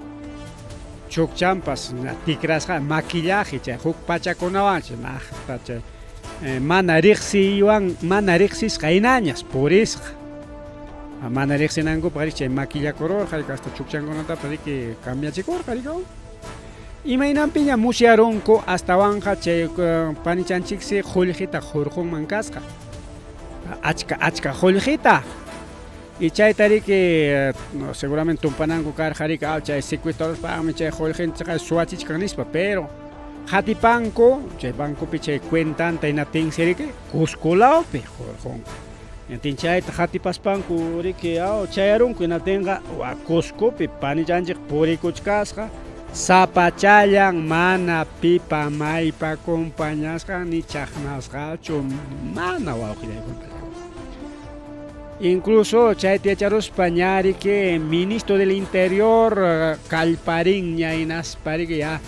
F: Chukchanpas tikrasqa maquillaje chay huk pachakunawan chay naqta chay mana riqsiywan mana riqsisqa hinañas purisqa. Mana riqsinankupaq riki chay maquillakururqa riki hasta chukchankunatapas riki cambiachikurqa rikaw. Imaynanpiña musyarunku astawanqa chay panichanchiksi qullqita hurqunman kasqa. Achka achka qullqita. Y chayta riki seguramente tumpananku karqa riki ah, chay secuestradospaqmi chay qullqinchikqa suwachichkan nispa, pero qatipanku chay bancopi chay cuentanta hinaptinsi riki Cusco lawpi hurqunku. Hinaptin chayta qatipaspanku riki aw chayarunku hinaptinqa wa Cuscopi panichanchik purikuchkasqa sapachallan mana pipa maypa compañasqan ni chaqnasqachu mana wawqillaykuna. Incluso chayta yacharuspa ña riki ministro del interior kallparinña hinaspa riki ya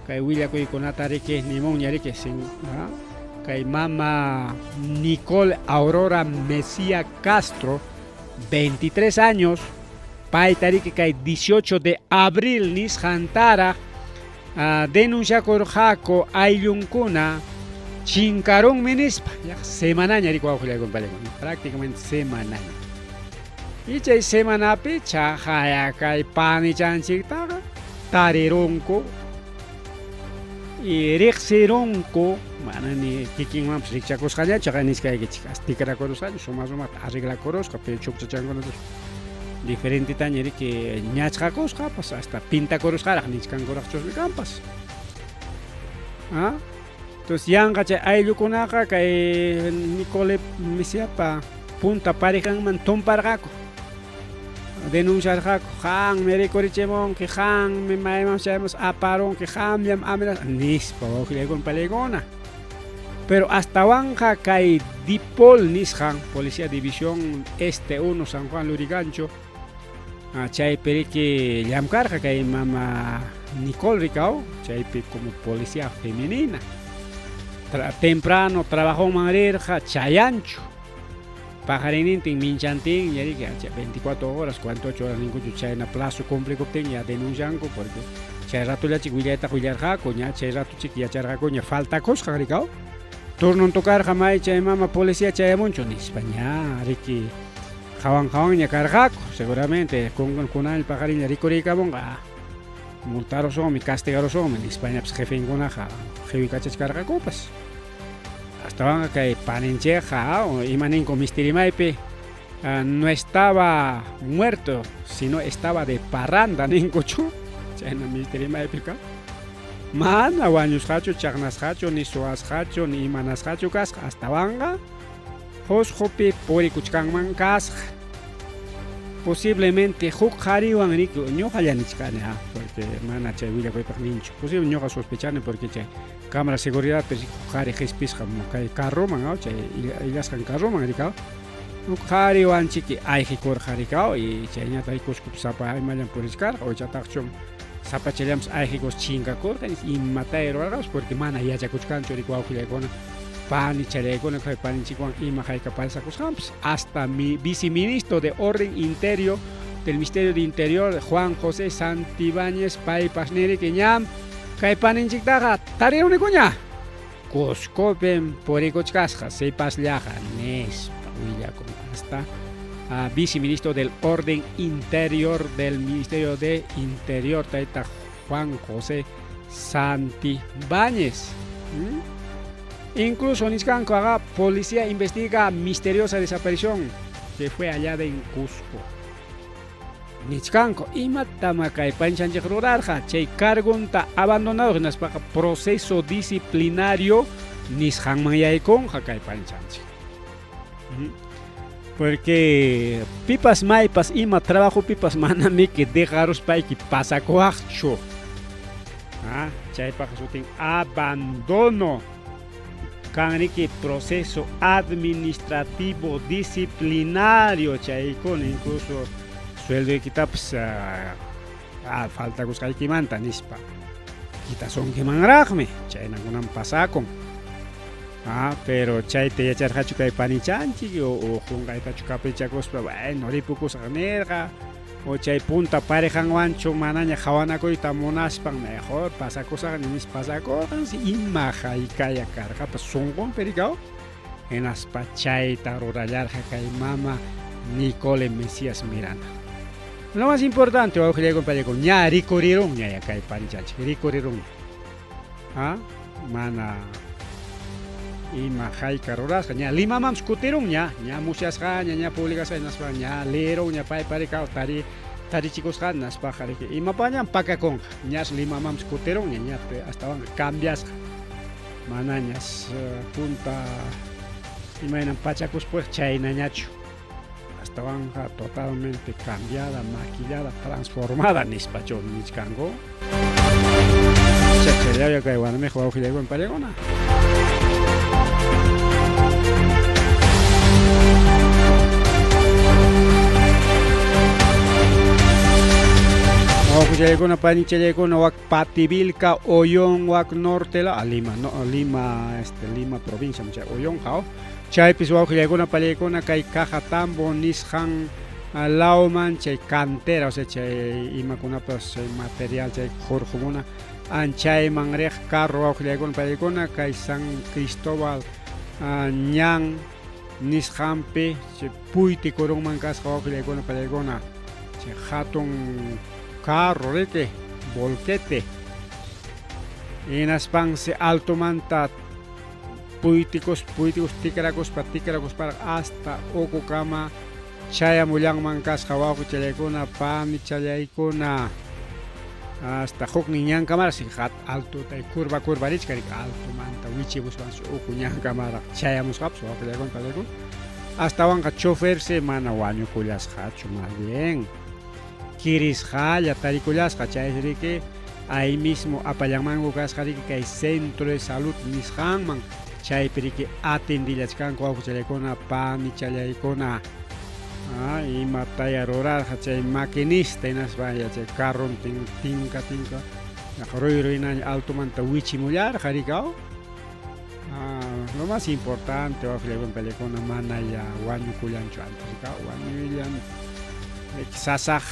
F: kay willakuykunata riki nimunña riki sin kay mama Nicole Aurora Mesía Castro 23 años payta riki kay 18 de abril nisqantaraq denunciakurqaku ayllunkuna chinkarunmi nispa semanaña riki wawqillaykuna paykuna prácticamente semanaña y chay semanapi chaqaya kay panichanchiktaqa tarirunku y riqsirunku mana ni kikinmanpas rikchakusqañachu chaqay niskaykichik as tikrakurusqaña suma sumaqta arreglakurusqa pero chukchachankunata diferentetaña riki ñachqakusqapas hasta pintakurusqaraq nichkankuraqchusmi kanpas. ¿Ah? Entonces yanqa chay ayllukunaqa kay Nicole Mesiapa punta parejanman tumparqaku. Denunciarqaku, qanmi rikurichimunki, qanmi mayman chaymas aparunki, qamllam amenaza nispa wawqillaykuna palaykuna. Pero astawanqa kay Dipol nisqan, Policía División Este 1 San Juan Lurigancho, chaypi riki llamkarqa kay mama Nicole rikaw, chaypi como policía femenina. Temprano trabajoman rirqa chayanchu. Paqarinnintin minchantin ña riki 24 horas, 48 horas ninkuchu chayna plazo cumplikuptin ya denuncianku porque chay ratollachik willaytaqa willarqaku ña chay ratochik yacharqakuña faltakusqan rikaw. Turnon tocarqa may chay mama policía chayamunchu nispa ña riki qawan qawanña karqaku seguramente kunal paqarinlla rikuriykamunqa multarusunmi castigarusunmi nispañapas jefenkunaqa qiwikachachkarqakupas. Astawanqa kay paninchikqa ima ninku mistirimaypi no estaba muerto sino estaba de parranda ninkuchu chayna mistirimaypiqa mana wañusqachu chaqnasqachu ni suwasqachu ni imanasqachu kasqa astawanqa Qusqupi purikuchkanman kasqa posiblemente huk qhariwan riki ñuqalla nichkani porque mana chay willakuypaq ninchu posible ñuqa sospechani porque chay cámara seguridad huk qhari qhispisqa kay carroman chay illasqan carroman rikaw huk qhariwan chiki ayqikurqa rikaw y chayñataq Cuscopi sapa imallan purichkarqa uychataqchum sapachallanpas ayqikus chinkakurqa imatay rurarqapas porque mana yachakuchkanchu riki wawqillaykuna panichallaykuna kay paninchikwan ima hayka pasakusqanpas hasta mi viceministro de orden interior del Ministerio de Interior Juan José Santibáñez paypas niriki ñam kay paninchiktaqa tarirunikuña Cuscopim purikuchkasqa sipasllaqa nispa willakun hasta viceministro del Orden Interior del Ministerio de Interior tayta Juan José Santibáñez. Incluso nichkanku haga policía investiga misteriosa desaparición que fue hallada en Cusco. Nichkanku imatama kay panchanchik rurarqa chay cargunta abandonado hinaspaqa proceso disciplinario nisqanman yaykunqa kay panchanchik. Porque pipas maypas ima trabajo pipas manamiki dejaruspayki pasakuwaqchu. Chaypaq sutin abandono. Kanriki proceso administrativo disciplinario chaykuna incluso sueldoykitapas faltakusqaykimanta nispa quitasunkimanraqmi chaynakunam pasakun. Ah, pero chayta yacharqachu kay panichanchik o qunqaytachu caprichakuspa bueno ripukusaq nirqa o chay punta parejanwanchu manaña qhawanakuyta munaspan mejor pasakusaq nispa pasakurqansi ima haykaya karqapas sunqunpi rikaw hinaspa chayta rurallarqa kay mama Nicole Mesías Miranda. Lo más importante, wawqillaykuna pallaykuna, ña rikurirunña ya kay panichanchik, rikurirunña. Ah, mana ima hayka rurasqa ña Limamanpas kutirunña, ña musyasqaña, ña publicasqa hinaspa ña leerunña paypa rikaw tari tarichikusqa hinaspaqa riki imapañam pakakunqa, ñas Limamanpas kutirunña, ña astawanqa cambiasqa. Manañas punta imaynam pachakuspa chaynañachu. Astawanqa totalmente cambiada, maquillada, transformada nispachu nichkanku. Chachallaya kay warmiq wawqillaykuna pallaykuna. Wawqillaykuna panichallaykuna wak Pativilca, Oyón, wak norte la, Lima, no, Lima, este, Lima provincia, chay Oyón, jao. Chaypis wawqillaykuna pallaykuna kay Cajatambo nisqan lawman chay cantera, o sea chay imakunapas chay material chay hurqumuna anchayman riq carro wawqillaykuna pallaykuna kay San Cristóbal ñan nisqanpi chay puytikurunman kasqa wawqillaykuna pallaykuna chay hatun carro riki volquete hinaspansi altomanta puytikus puytikus tikrakuspa tikrakusparaq hasta ukukama chayamullanman kasqa wawqichallaykuna panichallaykuna hasta huknin ñankamaraq altota curva curva richka riki altomanta wichimuspansi uku ñankamaraq chayamusqapas wawqillaykuna panillaykuna astawanqa chofersi mana wañukullasqachu más bien kirisqalla tarikullasqa chaysi riki ahí mismo apallanmanku kasqa riki kay centro de salud nisqanman chaypi riki atendillachkanku wawqichallaykuna panichallaykuna imataya rurarqa chay maquinista hinaspa chay carrontin tinka tinka ruy ruynaña altomanta wichimullarqa rikaw. Lo más importante wawqillaykuna pallaykuna mana ya wañukullanchu antes rikaw wañuyllan sasaq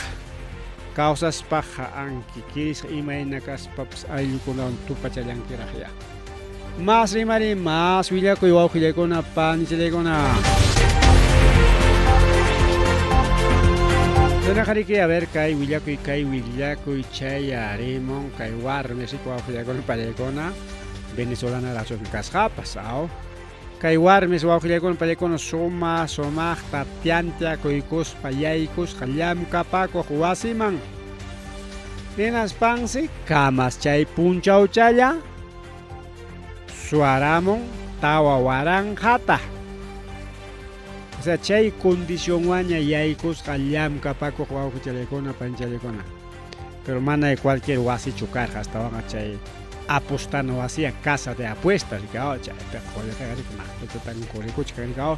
F: kawsaspaqqa anki kirisqa imayna kaspapas ayllukunawan tupachallankiraq ya. Más rimari, más willakuy wawqillaykuna panichallaykuna. Chaynaqa a ver kay willakuy kay willakuy chayarimun kay warmi riku wawqillaykuna pallaykuna venezolana rachusmi kasqapas aw. Kay warmis wawqillaykuna pallaykuna suma sumaqta tiantiakuykuspa yaykusqa llamkapakuq wasiman. Hinaspansi kamas chay punchawchalla suwaramun tawa waranqata. O sea, chay condicionwanña yaykusqa llamkapakuq wawqichallaykuna panichallaykuna. Pero mana cualquier wasichu karqa astawanqa chay apostana wasiya casa de apuestas rikaw chaypiqa qullqiqa riki maqtutatan kurikuchkan rikaw.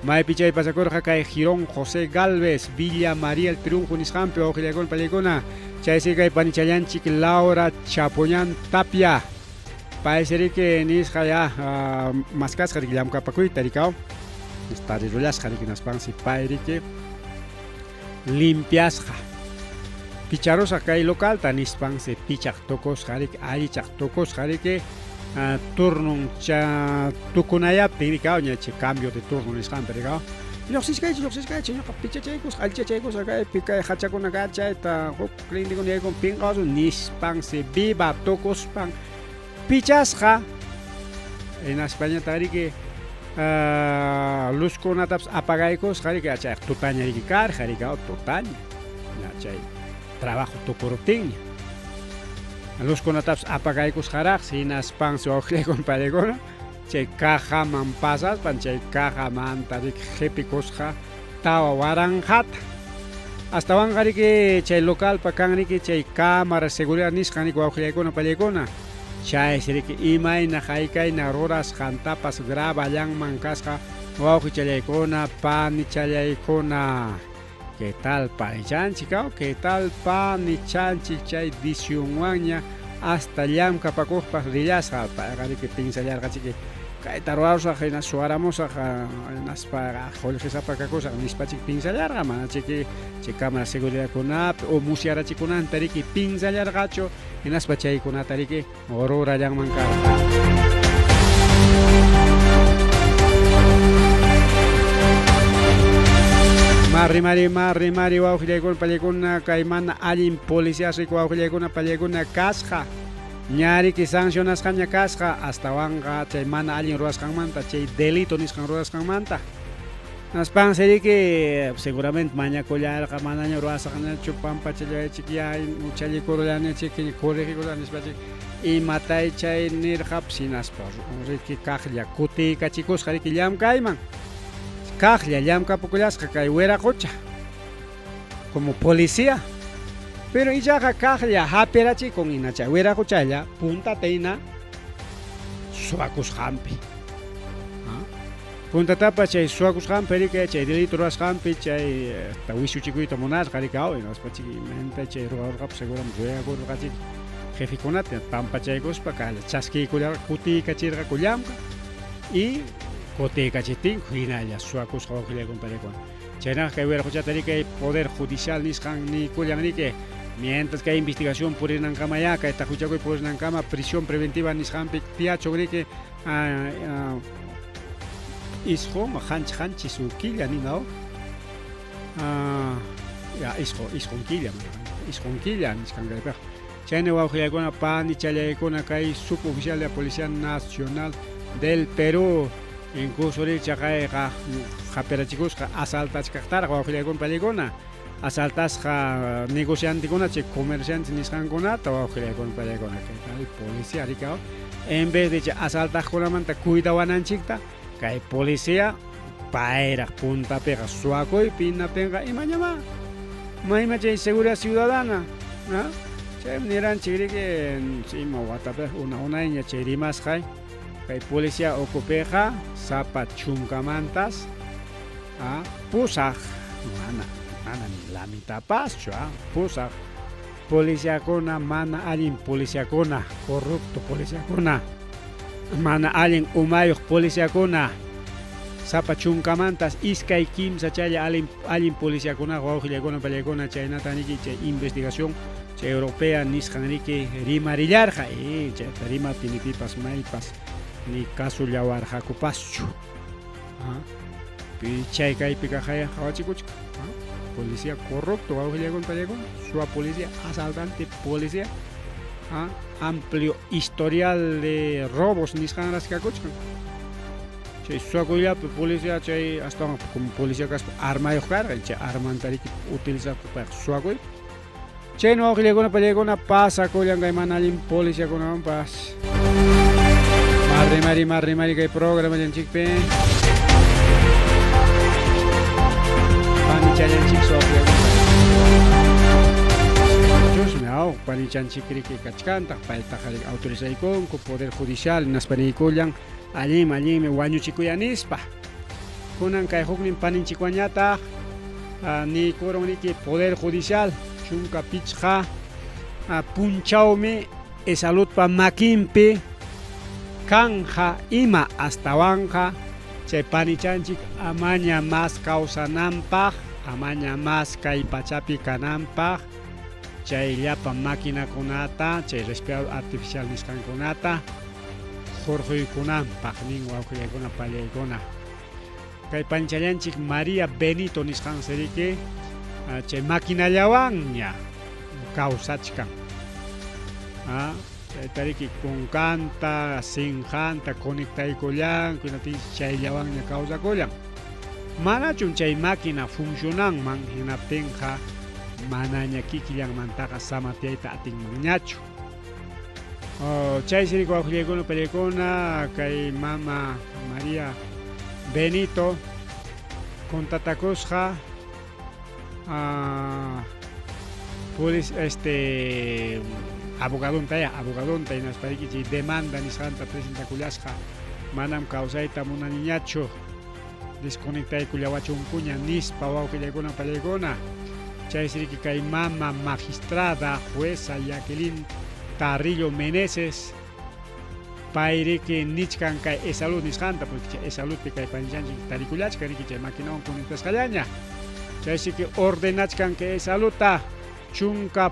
F: Maypi chay pasakurqa kay Girón José Galvez, Villa María el Triunfo nisqanpi wawqillaykuna pallaykuna. Chaysi kay panichallanchik Laura Chapoñán Tapia. Paysi riki nisqa ya maskasqa riki llamkapakuyta rikaw. Tarirullasqa riki hinaspansi pay riki limpiasqa. Picharusqa kay localta nispansi pichaq tukusqa riki allichaq tukusqa riki turnon cha tukunayaptin rikaw ña chay cambio de turno nisqanpi rikaw. Lluqsichkaychik lluqsichkaychik ñuqa pichachaykusqa allichachaykusqa kaypi kay hachakuna kachayta huk clientekuna yaykun pinqawasun nispansi viva tukuspan pichasqa hinaspañataq riki luzkunatapas apagaykusqa riki chayqa tutaña riki karqa rikaw tutaña ña chay trabajo tukuruptinña luzkunatapas apagaykusqaraqsi hinaspansi wawqillaykuna pallaykuna chay cajaman pasaspan chay cajamanta riki qipikusqa tawa waranqata. Astawanqa riki chay localpa kan riki chay cámara seguridad nisqan riki wawqillaykuna pallaykuna. Chaysi riki imayna haykayna rurasqantapas graballanman kasqa wawqichallaykuna panichallaykuna. ¿Qué tal panichanchik? ¿Qué tal panichanchik chay visionwanña hasta llamkapakuqpas rillasqa? Payqa riki pinsallarqachiki kayta ruwarusaq hina suwaramusaq hinaspa qullqisapa kakusaq nispachik pinsallarqa, manachiki chay cámara seguridadkunapi o musyarachikunanta riki pinsallarqachu, hinaspa chaykunata riki rurallanman karqa. Marrimari, marrimari, wawqillaykuna, pallaykuna, kay mana allin policía riku wawqillaykuna, pallaykuna kasqa. Ñariki sancionasqaña kasqa, astawanqa chay mana allin ruwasqanmanta, chay delito nisqan ruwasqanmanta. Naspansi riki seguramente mañakullarqa, manaña ruwasaqñachu, pampachallawaychik ya, huchallikurllanichik, corregikurllani nispachik, imatay chay nirqapas, hinaspa riki kaqlla kutiykachikusqa riki llamkayman. Kaqlla llamkapukullasqa kay wiraqocha como policía. Pero ichaqa kaqlla hapirachikun hina chay wiraqochalla puntata hina suwakusqanpi. Puntatapas chay suwakusqanpi riki, chay delito ruwasqanpi, chay wischuchikuyta munasqa riki, aw, hinaspa chiki imaynata chay ruwarurqapas seguramente ruwakurqachiki jefekunata pampachaykuspa kaqlla chaskiykullarqa, kutiykachirqaku llamka y kutiykachiptinku hinalla suwakusqa wawqillaykuna pallaykuna. Chaynaqa kay wiraqochata riki Poder Judicial nisqan niykullan riki, mientras kay investigación purinankamayá, kay taquchakuy purinankama prisión preventiva nisqanpi tiyachun riki, isqun qanchis qanchis killa nina ya isqun isqun killa isqun killa nichkan kaypiqa. Chayna wawqillaykuna panichallaykuna kay suboficial de la Policía Nacional del Perú incluso ri chaqayqa hapirachikusqa asaltachkaqtaraq wawqillaykuna pallaykuna asaltasqa negociantekuna chay comerciante nisqankunata wawqillaykuna pallaykuna kay tal policía rikaw en vez de chay asaltaqkunamanta cuidawananchikta kay policía payraq puntapiqa suwakuypi hinaptinqa imañamá mayma chay seguridad ciudadana ¿no? Chaymi niranchik riki ima watapiqa una unayña chay rimasqay kay policía ukupiqa sapa chunkamantas pusaq mana mana ni la mitapaschu pusaq policiakuna mana allin policiakuna corrupto policiakuna mana allin umayuq policiakuna sapa chunkamantas iskay kimsa chaylla allin allin policiakunaqa wawqillaykuna pallaykuna chaynata niki chay investigación chay europea nisqan riki rimarillarqa chayta rimaptin ni pipas maypas ni kasullawarqakupaschu. Chay kaypi kaqaya qawachikuchkan. Policía corrupto wawqillaykuna pallaykuna, suwa policía, asaltante policía, amplio historial de robos nisqanraq kakuchkan. Chay suwakuyllapi policía chay astawan como policía kaspa armayuq karqa, chay armanta riki utilizaqku payqa suwakuypi. Chayna wawqillaykuna pallaykuna pasakullan kay mana allin policiakunawanpas. Marrimari marrimari kay programallanchikpi. Panichallanchik wawqillaykuna. Chusmi aw panichanchik riki kachkantaq paytaqa autorizaykunku poder judicial hinaspa niykullan allinmi allinmi wañuchikuya nispa. Kunan kay huknin paninchikwanñataq niykurun riki poder judicial chunka pichqa punchawmi Esaludpa makinpi kanja ima astawanqa chay panichanchik amaña mas kawsananpaq, amaña mas kay pachapi kananpaq, chay llapa maquinakunata, chay respirador artificial nisqankunata hurquykunanpaq nin wawqillaykuna pallaykuna. Kay panichallanchik María Benito nisqansi riki chay maquinallawanña kawsachkan. Chayta riki kunkanta, sinqanta conectaykullanku hinaptinsi chayllawanña kawsakullan. Manachum chay máquina funcionanman hinaptinqa manaña kikillanmantaqa samatyayta atinmanñachu. Chaysi riki wawqillaykuna pallaykuna kay mama María Benito contatakusqa polis este Abogadontayá, abogadonta hinaspariki chay demanda nisqanta presentakullasqa, manam kawsayta munaniñachu, desconectaykullawachunkuña nispa wawqillaykuna pallaykuna. Chaysiriki kay mama magistrada jueza Jacqueline Tarrillo Meneses, payriki nichkan kay EsSalud nisqanta, porque chay EsSaludpi kay panichanchik tarikullachkan riki chay maquinawan conectasqallaña. Chaysiki ordenachkan kay EsSaludta 15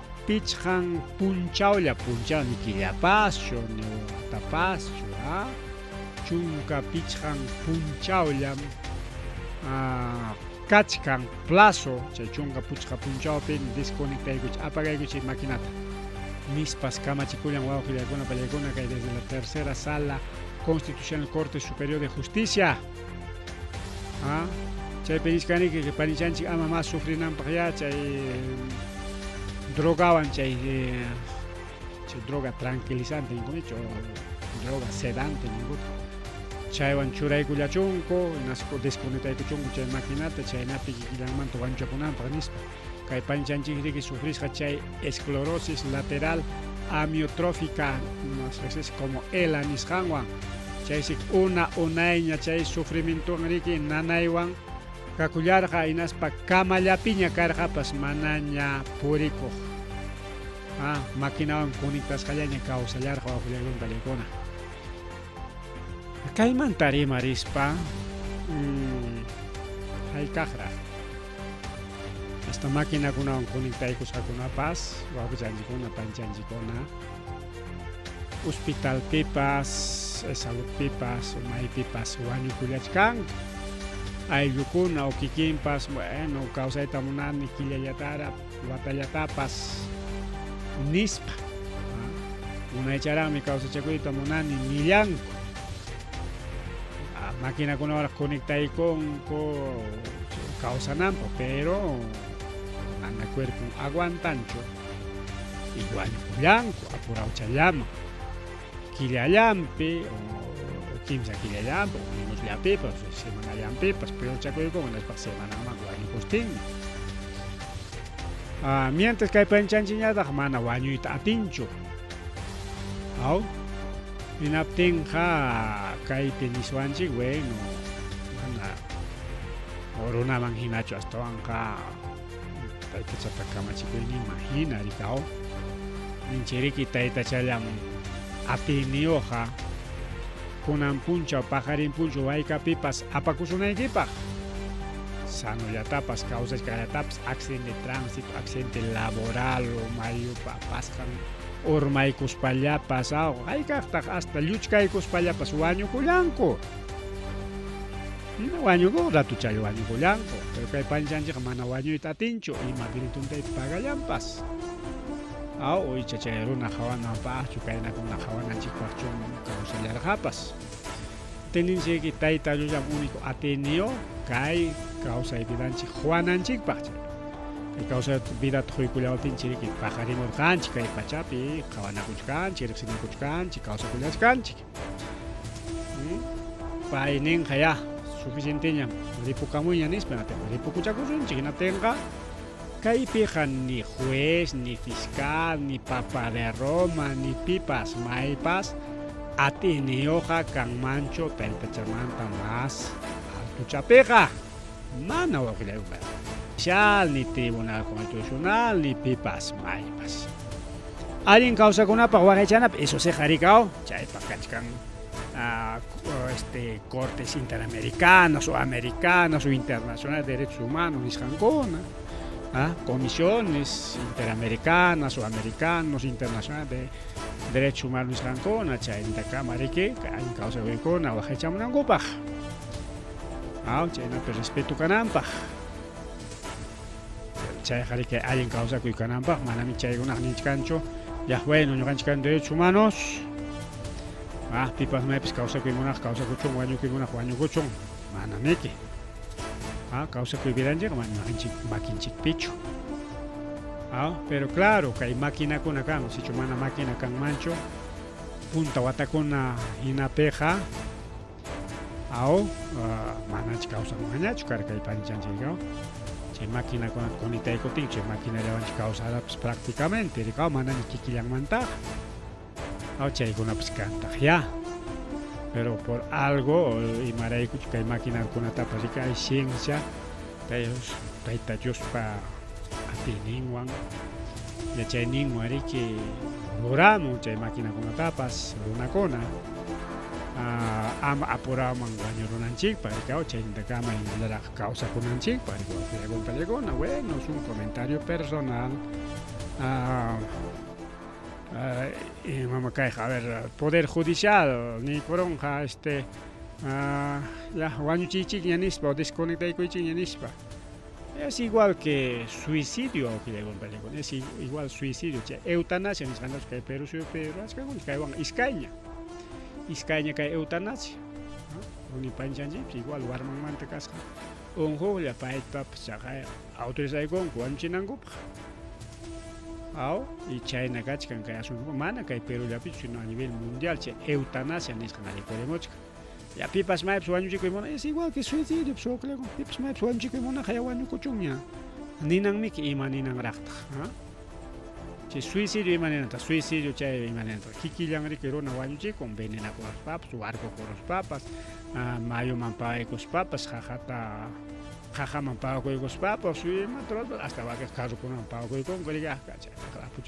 F: punchawlla, punchaw ni killapaschu ni watapaschu, 15 punchawllam kachkan plazo, chay 15 punchawpi desconectaykuchik, apagaykuchik maquinata nispas kamachikullan wawqillaykuna pallaykuna kay desde la tercera sala constitucional Corte Superior de Justicia. Chaypi nichkaniki que panichanchik ama más sufrinanpaq ya chay drogawan, chay droga tranquilizante ninkunichu, droga sedante ninkuta, chaywan churaykullachunku, hinaspa desconectaykuchunku chay maquinata, chaynapi kikillanmanta wañuchakunanpaq nispa. Kay panichanchikriki sufrisqa chay esclerosis lateral amiotrófica, más veces como ELA nisqanwan, chaysi una unayña chay sufrimientowan riki nanaywan kakullarqa, hinaspa kamallapiña karqapas manaña purikuq, maquinawan conectasqallaña kawsallarqa wawqillaykuna pallaykuna. Kaymanta rimarispa, hayk'aqraq hasta maquinakunawan conectaykusqakunapas wawqichanchikkuna panchanchikkuna hospitalpipas, saludpipas, maypipas wañukullachkanku. Ayllukuna o kikinpas, bueno, kawsayta munani killallatara, watallatapas nispa. Unaycharaqmi kawsachakuyta munani nillanku. Maquinakunawan conectaykunku kawsananpaq, pero mana cuerpo aguantanchu y wañukullanku apurawchallaman, killallampi o kimsa killallampi o menosllapipas, semanallampipas, peorchakuykunku hinaspa semanaman wañukustinmi. Mientras kay panchanchiñataq mana wañuyta atinchu. Aw, hinaptinqa kaypi niswanchik, bueno, mana runaman hinachu, astawanqa taytachapa kamachikuyninman hina rikaw. Ninchiriki taytachallam atiyniyuqqa kunan punchaw paqarin punchaw haykapipas apakusunaykipaq, sanollatapas kawsachkallatapas accidente de tránsito, accidente laboral o mayupa apasqan urmaykuspallapas, hayk'aqtaq hasta lluchkaykuspallapas wañukullanku. Wañuku ratuchalla wañukullanku, pero kay panchanchikqa mana wañuyta atinchu, ima delituntayta pagallanpas. Aw, icha chay runa hawananpaqchu, kaynakuna hawananchikpaqchu kawsallarqapas. Teninchiki tayta Diosllami único atiyniyuq kay kawsay vidanchik huwananchikpaq. Kay kawsay vidata quykullawaptinchik paqarimurqanchik kay pachapi, qhawanakuchkanchik, riqsinakuchkanchik, kawsakullachkanchik. Payninqa ya suficienteñam ripukamuyña nispa, ripukuchakusunchik, hinaptinqa kaypiqa ni juez, ni fiscal, ni papa de Roma, ni pipas, maypas atiyniyuqqa kanmanchu taytachamanta mas altuchapiqa. Mana wawqillaykuqa. Judicial, ni Tribunal Constitucional, ni pipas, maypas. Allin kawsakunapaq waqaychanapaq, eso sí harikaw, chaypaq kachkan cortes interamericanas o americanas o internacionales de derechos humanos nisqankuna, comisiones interamericanas o americanos internacionales de derechos humanos nisqankuna, chaynintakama riki allin kawsakuykuna waqaychamunankupaq. Chaynapi respeto kananpaq. Chayqa riki allin kawsakuy kananpaq, manami chaykunaq ninchkanchu. Ya bueno, ñuqanchik kan derechos humanos. Pipas maypis kawsakuy munaq kawsakuchun, wañukuy munaq wañukuchun, manamiki. Kawsakuy vidanchikqa mana makinchikpichu. Pero claro, kay maquinakuna kan, sichu mana máquina kanmanchu, punta watakuna hinapiqa, manach kawsakunqañachu karqa kay panichanchik, Chay maquinakunata conectaykuptin chay maquinallawanchik kawsarapas prácticamente rikaw manaña kikillanmantaqa. Aw chaykunapas kantaq ya. Pero por algo imaraykuchu kay maquinakunatapas rika hay ciencia Tayta Diospa atiyninwan yachayninwan riki ruramun chay maquinakunatapas runakuna ama apuraman wañurunanchikpaq rikaw chaynintakama hinallaraq kawsakunanchikpaq rikuwakuyakun bueno es un comentario personal imama kayqa a ver poder judicial niykurunqa este ya wañuchiychikña nispa o desconectaykuychikña nispa es igual que suicidio awqillaykunapallikuna es igual suicidio chay eutanasia nisqantapas kay Perú suyupi ruwachkanku kaywan iskayña iskayña kay eutanasia uni panchanchikpas igual warmanmanta kasqa unquqlla paytapas chaqay autorizaykunku wañuchinankupaq aw y chayna kachkan kay asunto mana kay Perú llapichu sino a nivel mundial chay eutanasia nisqan rikurimuchkan ya pipas maypas wañuchikuy munan es igual que suicidio pues pipas maypas wañuchikuy munaqqa ya wañukuchunña ninanmiki ima ninanraqtaq chay suicidio ima ninantaq suicidio chay ima ninantaq kikillan riki runa wañuchikun venenakuruspapas warkukuruspapas mayuman pawaykuspapas qaqata qaqaman pawakuykuspapas imata ruwaspa hasta wakin carrokunaman pawakuykunku riki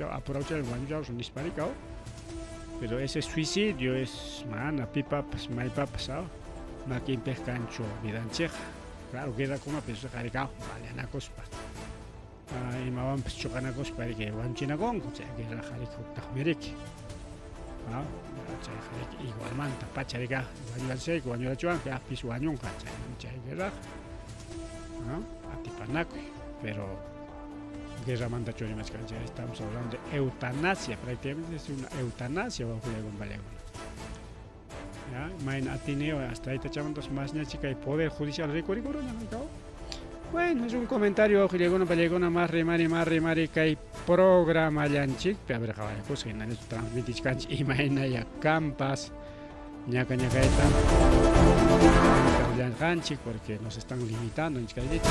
F: apurawchallan wañuchawsun nispa rikaw pero ese suicidio es mana pipapas maypapas makinpiq kanchu vidanchikqa claro guerrakunapi rikaw baleanakuspa imawanpas chuqanakuspa riki wañuchinakunku chay guerraqa riki huktaqmi riki chayqa riki igualmanta pacha riki wañurachiyku wañurachiwanku pis wañunqa chaynami chay guerraqa atipanakuy pero guerramantachu rimachkanchik estamos hablando de eutanasia prácticamente es una eutanasia wawqillaykunapallaykunapallikuna ya mayna atiniwan hasta taytachamantapas masñachi kay poder judicial rikurikuruña bueno es un comentario wawqillaykunapallikuna más rimari más rimari kay programallanchikpi a ver qhawaykusqa hinallataq transmitichkanchik imaynaya kampas ñaka ñakayta willarqanchik porque nos están limitando nichkaykichik.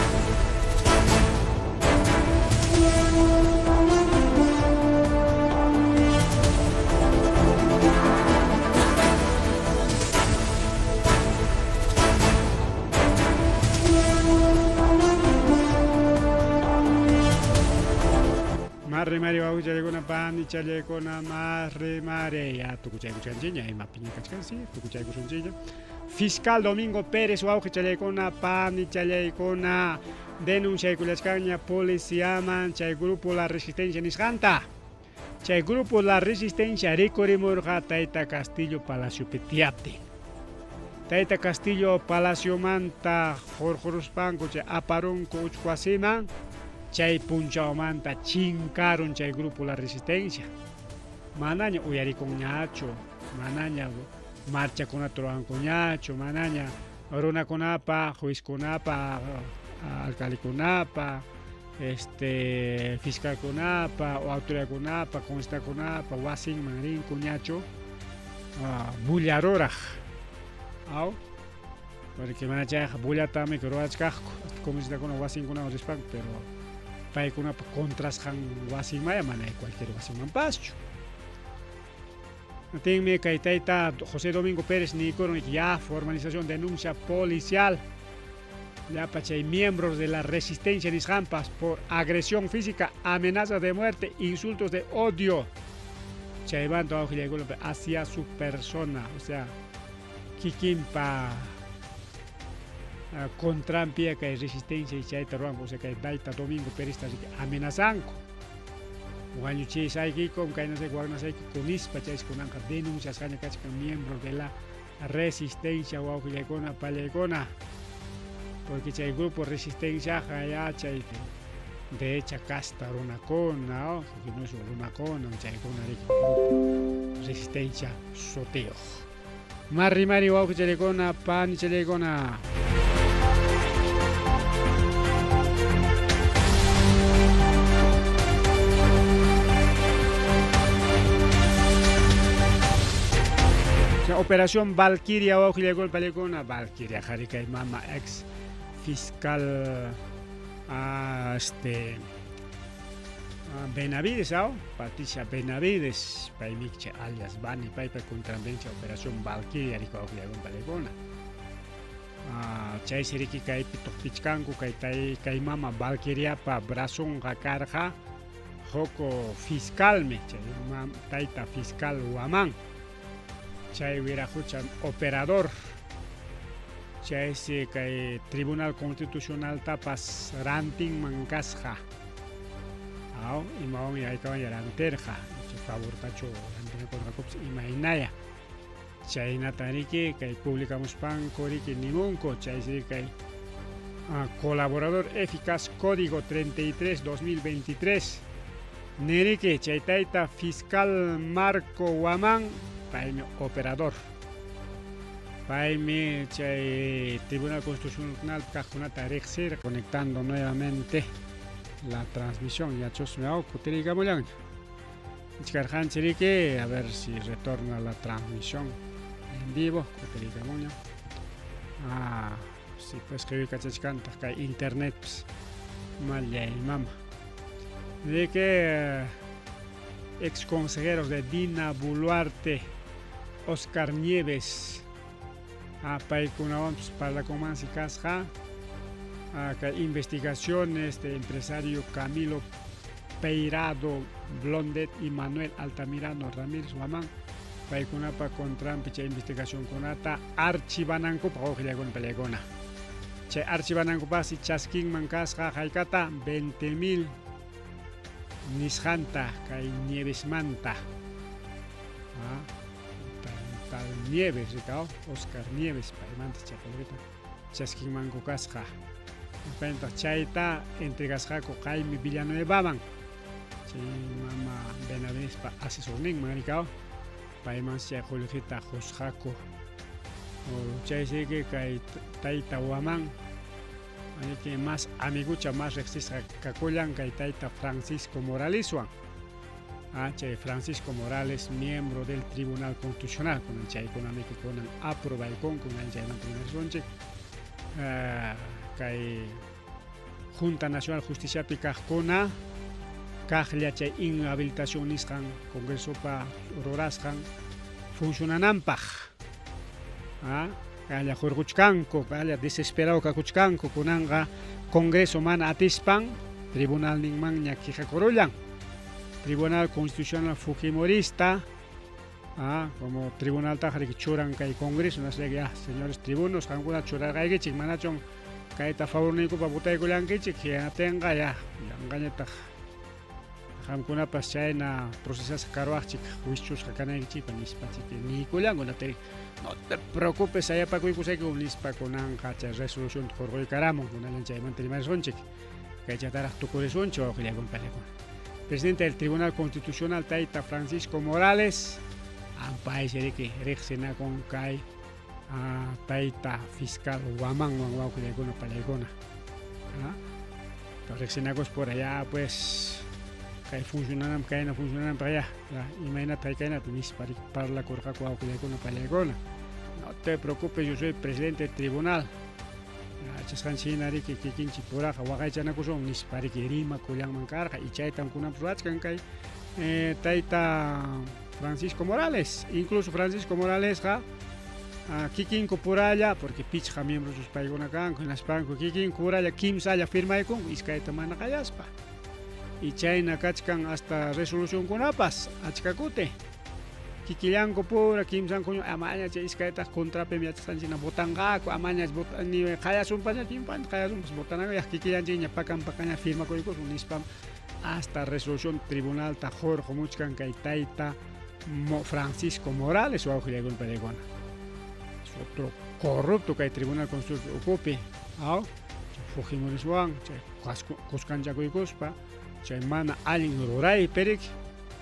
F: Marri mari wawqichallaykuna panichallaykuna marri mari ya tukuchaykuchkanchikña imapiña kachkan sí tukuchaykusunchikña Fiscal Domingo Pérez wawqichallaykuna panichallaykuna denunciaykullachkanña policiaman chay grupo La Resistencia nisqanta chay grupo La Resistencia rikurimurqa Tayta Castillo Palaciopi tiyaptin Tayta Castillo Palaciomanta hurquruspanku chay aparunku uchku wasiman chay punchawmanta chinkarun chay grupo La Resistencia manaña uyarikunñachu manaña marchakunata ruwankuñachu manaña runakunapa juezkunapa alcaldekunapa este fiscalkunapa o autoridadkunapa congresistakunapa wasinman rinkuñachu bullaruraq aw porque mana chayqa bullatami ruwachkaqku congresistakuna wasinkunaman rispanku pero paykunapa contrasqan wasinmaya mana cualquier wasinmanpaschu Tinmi kay tayta José Domingo Pérez niykurun ya formalización denuncia policial llapa chay miembros de la resistencia nisqanpas por agresión física, amenaza de muerte, insultos de odio chaymanta wawqillaykuna hacia su persona, o sea kikinpa contranpi kay resistencia y chayta ruwanku, o sea kay tayta Domingo Pérezta amenazanku wañuchisaykikum kaynasayku waknasaykiku nispa chaysi kunanqa denunciasqaña kachkan miembros de la resistencia wawqillaykuna pallaykuna porque chay grupo resistenciaqa ya chay derecha casta runakuna no es runakuna chaykuna riki grupo resistencia sutiyuq marri mari wawqichallaykuna panichallaykuna. Operación Valquiria, wawqillaykuna pallaykuna Valquiria qhari kay mama ex fiscal a este Benavides, ¿ah? Patricia Benavides, paymi alias Bani, paypa contranpencha Operación Valkyria rikuwaqllaykuna. Chaysi riki kaypi tuqpichkanku kay tay kay mama Valkyriapa brazonqa karqa huk fiscalmi, chay tayta fiscal Huamán, chay wiraqucha operador, chaysi kay Tribunal Constitucional tapas rantinman kasqa. Aw, imawanmi haykawan rantirqa, favortachu rantinakurqakupas imaynaya. Chaynata riki kay publicamuspanku riki nimunku, chaysi kay colaborador eficaz código 33-2023 niriki chay tayta fiscal Marco Huamán, paymi operador, paymi chay Tribunal Constitucional kaqkunata riqsir. Conectando nuevamente la transmisión, ya chusmi aw kutirikamullanña. Ichkarqanchik riki, a ver si retorna la transmisión en vivo, kutirikamunña. Si pues qhiwikachachkantaq kay internet pues, mallay mama. De que ex consejeros de Dina Boluarte, Oscar Nieves, paykunawanpas parlakunmansi kasqa, kay investigaciones de empresario Camilo Peirado Blondet y Manuel Altamirano Ramírez Huamán, paykunapa contranpi chay investigacionkunata archivanankupaq wawqillaykuna palaykuna. Chay archivanankupaqsi chaskinman kasqa haykata 20,000 nisqanta kay Nievesmanta. Tal Nieves, rikao, Oscar Nieves, paymanta chay qullqita chaskinmanku kasqa. Payntaq chayta entregasqaku Jaime Villanuevaman, chay mama Benavidespa asesorninman rikao, payman chay qullqita qusqaku. Chaysi kay tayta Huamán, que más amigucha, más riqsisqa kakullan kay tayta Francisco Moraleswan. Chay Francisco Morales, miembro del Tribunal Constitucional, kunan chaykunami kunan aprobaykun, kunan chaymanta rimasunchik. Kay Junta Nacional Justiciapi kaqkuna kaqlla chay inhabilitación nisqan Congresopa rurasqan funcionananpaq. Kalla hurquchkanku, kalla desesperado kakuchkanku, kunanqa Congreso mana atispan tribunal ninmanña quejakurullan. Tribunal Constitucional Fujimorista, como tribunal taqriki churan kay Congreso, naslla ya, señores tribunos, qankuna churarqaykichik, manachun kayta favorniykupa votaykullankichik, hinaptinqa ya, yanqañataq qamkunapas chayna procesasqa karuwaqchik, juiciosqa kanaykichikpa nispa chiki niykullanku, no te preocupes, sayapakuykusayku nispa kunanqa chay resolución hurquykaramun, kunallan chaymanta rimarisunchik, kay chataraq tukurisunchik wawqillaykuna palaykuna. Presidente del Tribunal Constitucional tayta Francisco Morales, ampaysi riki riqsinakun kay tayta fiscal Huamánwan wawqillaykuna palaykuna. Riqsinakus por allá pues kay funcionananpaq, kayna funcionananpaq ya, imaynata kaynata nispa parlakurqaku wawqillaykuna palaykuna. No te preocupes, yo soy presidente del tribunal. Yachasqanchik hina riki kikinchik puraqa waqaychanakusun nispa riki rimakullanman karqa y chaytam kunanpas ruwachkan kay tayta Francisco Morales. Incluso Francisco Moralesqa kikinku puralla, porque pichqa miembros paykuna kanku, hinaspanku kikinku puralla kimsalla firmaykunku iskayta mana qallaspa. Y chayna kachkan hasta resolucionkunapas achka kuti. Kikillanku pura kimsanku amaña chay iskaytaq contrapimi yachasqanchik hina votanqaku, amaña ni qallasunpaña chimpan qallasunpas votanaku ya kikillanchikña pakan pakanña firmakuykusun nispam hasta resolución tribunalta hurqumuchkan kay tayta Francisco Morales wawqillaykuna palaykuna. Es otro corrupto kay Tribunal Constitucional ukupi, aw, Fujimoriswan chay kuskanchakuykuspa chay mana allin ruraypi riki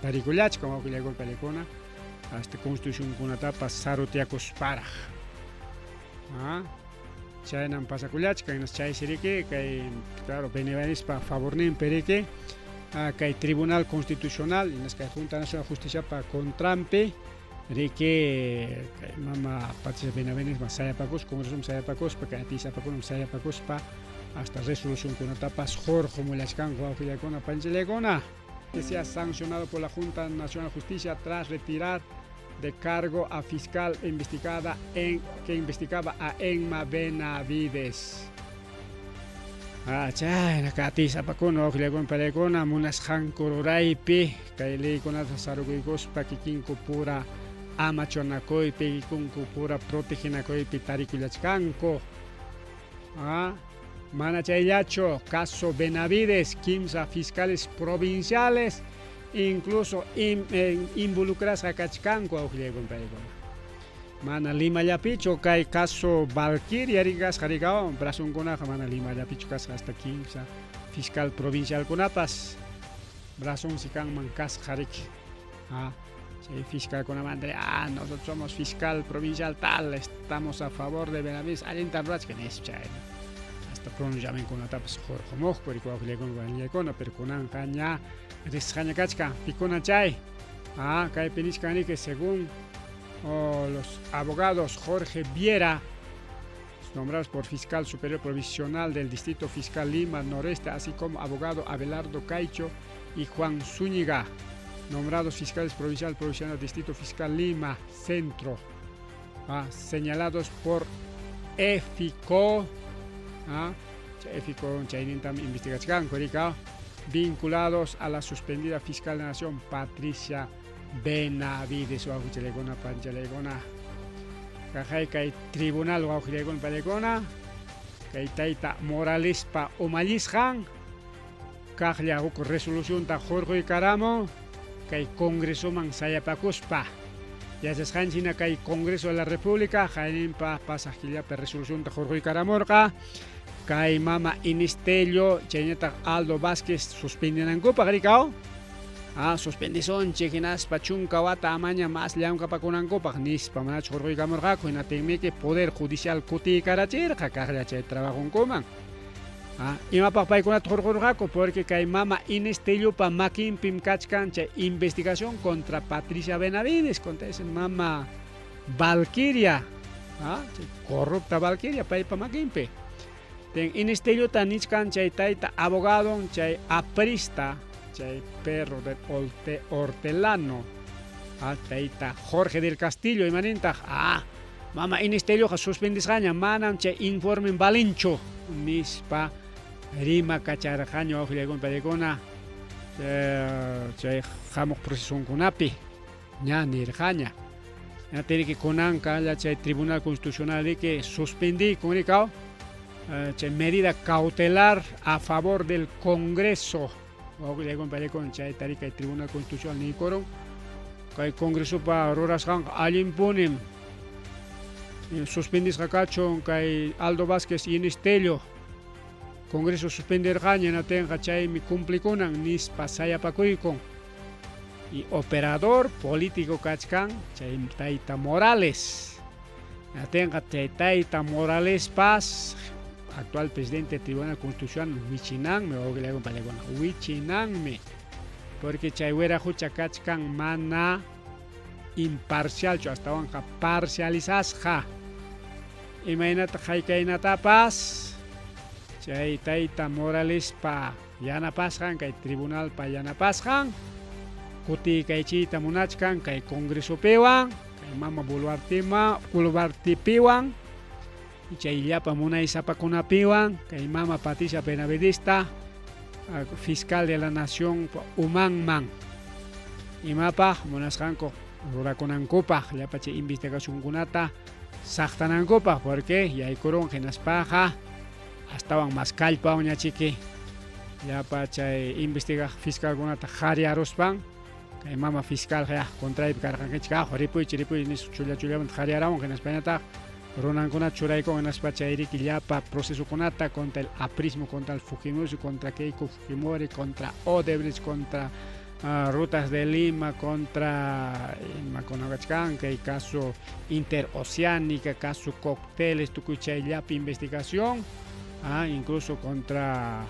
F: tarikullachkan wawqillaykuna palaykuna hasta constitucionkunatapas sarutiakusparaq. Chaynam pasakullachkan, hinas chaysi riki kay claro Benavidespa favorninpi riki kay Tribunal Constitucional hinas kay Junta Nacional Justiciapa contranpi riki kay mama Patricia Benavides sayapakuspa, Congresoman sayapakuspa, kay atisapakunam sayapakuspa Hasta resolucionkunatapas hurqumullachkanku wawqillaykuna panchillaykuna. Que sea sancionado por la Junta Nacional de Justicia tras retirar de cargo a fiscal investigada en, que investigaba a Enma Benavides. Ah, chayna katisapakuna wawqillaykuna panaykuna munasqanku ruraypi kay leykunata sarukuykuspa kikinku pura amachanakuypi kikinku pura protegenakuypi tarikullachkanku. Ah, mana chayllachu, caso Benavides, kimsa fiscales provinciales, incluso involucrasqa kachkanku wawqillaykuna panaykuna. Mana Limallapichu kay caso Valkyria rikasqa rikawan, brazonkunaqa mana Limallapichu kasqa hasta kimsa fiscal provincialkunapas brazonsi kanman kasqa riki. Ah, chay fiscalkunamanta ah, nosotros somos fiscal provincial tal, estamos a favor de Benavides, allintam ruwachkan nispa chayna. Hasta pronunciamientokunatapas hurqumuqku riki wawqillaykuna panillaykuna, pero kunanqa ña risqaña kachkan, pikuna chay. Ah, kaypi nichkan riki según los abogados Jorge Viera, nombrados por fiscal superior provisional del Distrito Fiscal Lima Noreste, así como abogado Abelardo Caicho y Juan Zúñiga, nombrados fiscales provincial provisional del Distrito Fiscal Lima Centro, señalados por EFICO, EFICO chaynintam investigachkanku rika, vinculados a la suspendida fiscal de la Nación Patricia Benavides, wawqichallaykuna panchallaykuna. Kaqay kay tribunal wawqillaykuna pallaykuna, kay tayta Moralespa umallisqan kaqlla huk resolucionta hurquykaramun kay Congresoman sayapakuspa. Yachasqanchik hina kay Congreso de la República qayninpa pasaq killapi resolucionta hurquykaramurqa kay mama Inés Tello chaynataq Aldo Vázquez suspendinankupaq rikaw. Ah, suspendisunchik hinaspa chunka wata amaña mas llamkapakunankupaq nispa manachu hurquykamurqaku, hinaptinmiki Poder Judicial kutiykarachirqa kaqlla chay trabajonkuman. Ah, imapaq paykunata hurqurqaku? Porque kay mama Inés Tellopa makinpim kachkan chay investigación contra Patricia Benavides, contra ese mama Valkyria, ah, chay corrupta Valkyria paypa makinpi. Ten Inés Tellota nichkan chay tayta abogadon chay aprista, chay perro del hortelano, ah, tayta Jorge del Castillo imanintaq, ah, mama Inés Telloqa suspendisqaña manam chay informen valinchu nispa rima kacharqaña wawqillaykuna paykuna chay hamuq procesunkunapi ña nirqaña. Ña kunanqa chay Tribunal Constitucional riki suspendikun rikaw chay medida cautelar a favor del Congreso wawqillaykuna paykuna chayta riki kay Tribunal Constitucional niykurun kay Congresopa rurasqanqa allinpunim suspendisqa kachun kay Aldo Vázquez y Inés Tello Congreso suspenderqaña hinatinqa chaymi cumplikunan nispa sayapakuykun. Y operador político kachkan chay tayta Morales. Hinatinqa chay tayta Morales Paz, actual presidente del Tribunal Constitucional, wichinanmi wawqillaykuna pallaykuna, wichinanmi, porque chay wiraqucha kachkan mana imparcialchu, astawanqa parcializasqa. Imaynataq haykaynatapas chay tayta Moralespa yanapasqan, kay tribunalpa yanapasqan, kutiykaychiyta munachkan kay Congresopiwan, kay mama Boluartepiwan, chay llapa munaysapakunapiwan, kay mama Patricia Benavidesta, fiscal de la Nación umanman. Imapaq munasqanku rurakunankupaq llapa chay investigacionkunata saqtanankupaq, porque yaykurun hinaspaqa astawan mas kallpawan ñachiki llapa chay investigaq fiscalkunata qhariyaruspan kay mama fiscal ya contraypi karqankichik, ah, ripuychik ripuychik nispa chulla chullamanta qhariyarawan hinaspañataq runankunata churaykun hinaspa chayriki llapa procesokunata contra el aprismo, contra el fujimorismo, contra Keiko Fujimori, contra Odebrecht, contra Rutas de Lima, contra imakunakachkan kay caso interoceánica, caso cócteles, tukuy chay llapa investigación, incluso contra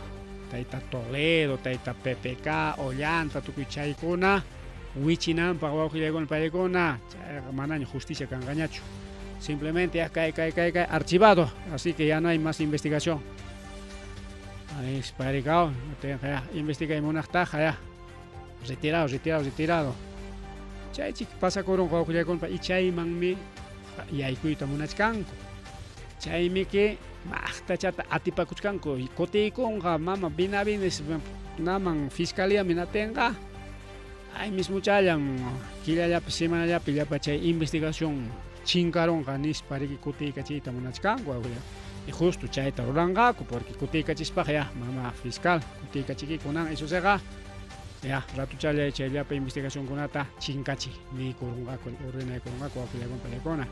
F: tayta Toledo, tayta PPK, Ollanta, tukuy chaykuna wichinanpaq wawqillaykuna paykuna, chayqa manaña justicia kanqañachu. Simplemente ya cae, cae, cae, cae, archivado, así que ya no hay más investigación. Nispa tenqa investigay munaqtaqa ya retirado, retirado, retirado. Chaychik pasakurunqa wawqillakunapa y chaymanmi yaykuyta munachkanku. Chaymiki maqtachata atipakuchkanku kutiykunqa mama Benavides naman fiscalía minatinqa ay mismuchallam killallapi semanallapi llapa chay investigación chinkarunqa nispa riki kutiykachiyta munachkanku wawqilla. Y justo chayta ruranqaku porque kutiykachispaqa ya mama fiscal kutiykachiki kunan isusiqa ya ratuchallay chay llapa investigacionkunata chinkachi niykurunqaku ordenaykurunqaku wawqillakuna paykuna.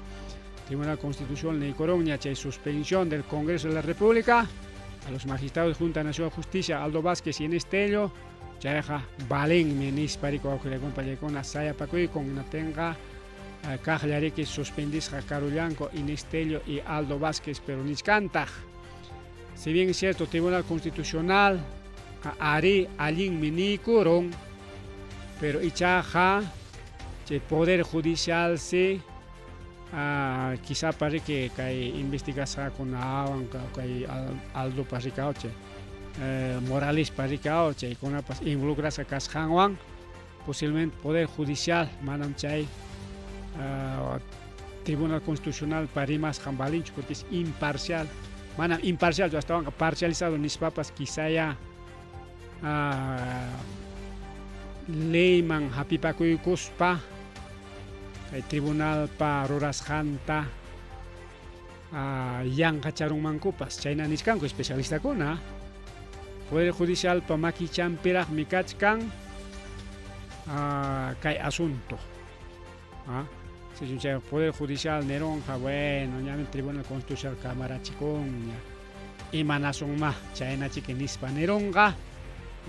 F: Tribunal Constitucional niykurunña chay suspensión del Congreso de la República a los magistrados de Junta Nacional de Justicia Aldo Vázquez y Inés Tello chayqa valenmi nispa riki wawqillakuna paykuna sayapakuykun hinaptinqa kaqllariki suspendisqa karullanku Inés Tello y Aldo Vázquez, pero nichkantaq. Si bien es cierto, Tribunal Constitucional ari allinmi niykurun, pero ichaqa chay Poder Judicial si quizá pariki kay investigasqakunawan kay Aldo parrikaw chay Morales parrikaw chaykunapas involucrasqa kasqanwan posiblemente Poder Judicial manam chay Tribunal Constitucional rimasqan valinchu porque es imparcial, manam imparcial astawanqa parcializado nispapas quizá ya leyman hapipakuykuspa kay tribunalpa rurasqanta yanqacharunmankupas chayna nichkanku especialistakuna. Poder Judicialpa makichanpiraqmi kachkan kay asunto. Si chay Poder Judicial nirunqa, bueno, ñami Tribunal Constitucional kamarachikunña imanasunma chaynachiki nispa nirunqa,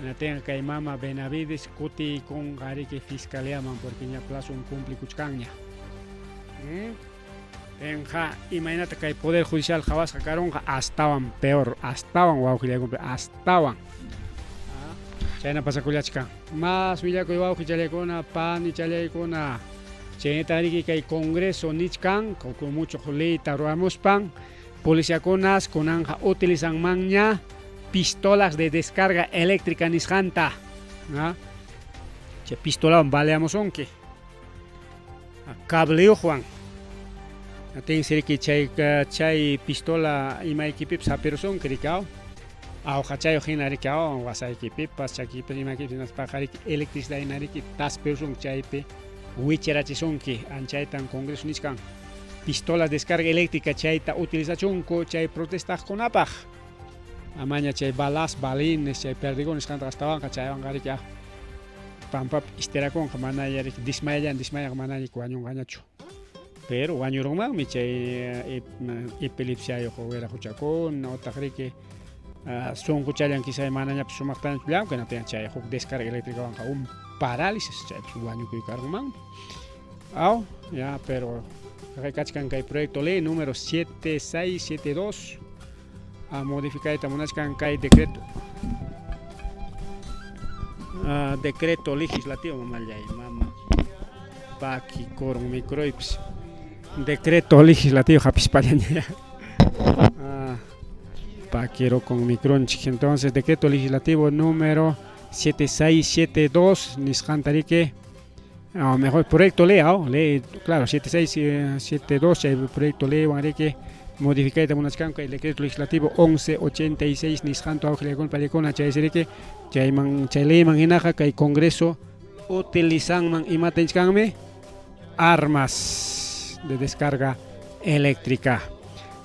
F: hinaptinqa kay mama Benavides kutiykunqa riki fiscaliaman porque ña plazon cumplikuchkanña. Tenqa imaynata kay Poder Judicial qhawasqa karunqa astawan peor, astawan wawqillakunpi, astawan. Chayna pasakullachkan. Más willakuy wawqichallaykuna, panichallaykuna. Chaynata riki kay Congreso nichkan, con mucho leyta ruramuspan, policiakunas kunanja utilizanmanña pistolas de descarga eléctrica nisqanta. Chay pistolawan baleamusunki. Cableyuqwan. Atin riki chay pistola imaykipipas hapirusunki riki awqachayuq hina riki wasaykipipas chakiypipas imaykipipas hinaspaqa riki electricidad hina riki taspirusunki chaypi wicharachisunki anchaytan Congreso nichkan pistolas descarga eléctrica chayta utilizachunku chay protestaqkunapaq amaña chay balas, balines, chay perdigones nisqanta astawanqa chaywanqa riki pampapi istirakunqa mana riki dismayallan dismayanqa mana wañunqañachu. Pero wañurunmanmi chay epilepsiayuq wiraquchakuna utaq riki sunquchallan quizá manañapas sumaqtañachu llamk'an hinaptinqa chay huk descarga eléctricawanqa un parálisis chaypas wañukuy karunmanmi. Aw, ya, pero kachkan kay proyecto ley número 7672 a modificayta munachkan kay decreto decreto legislativo mamallay mama paki kurun microypis decreto legislativo hapispallaña paquero con micronchik. Entonces decreto legislativo número 7672 nisqanta riki mejor proyecto ley, ley, claro, 7672 chay proyecto ley wan riki modificayta munachkanku el decreto legislativo 1186 nisqanta wawqillaykuna paykuna chay riki chayman chay leyman hinaqa kay Congreso utilizanman imata nichkanmi armas de descarga eléctrica.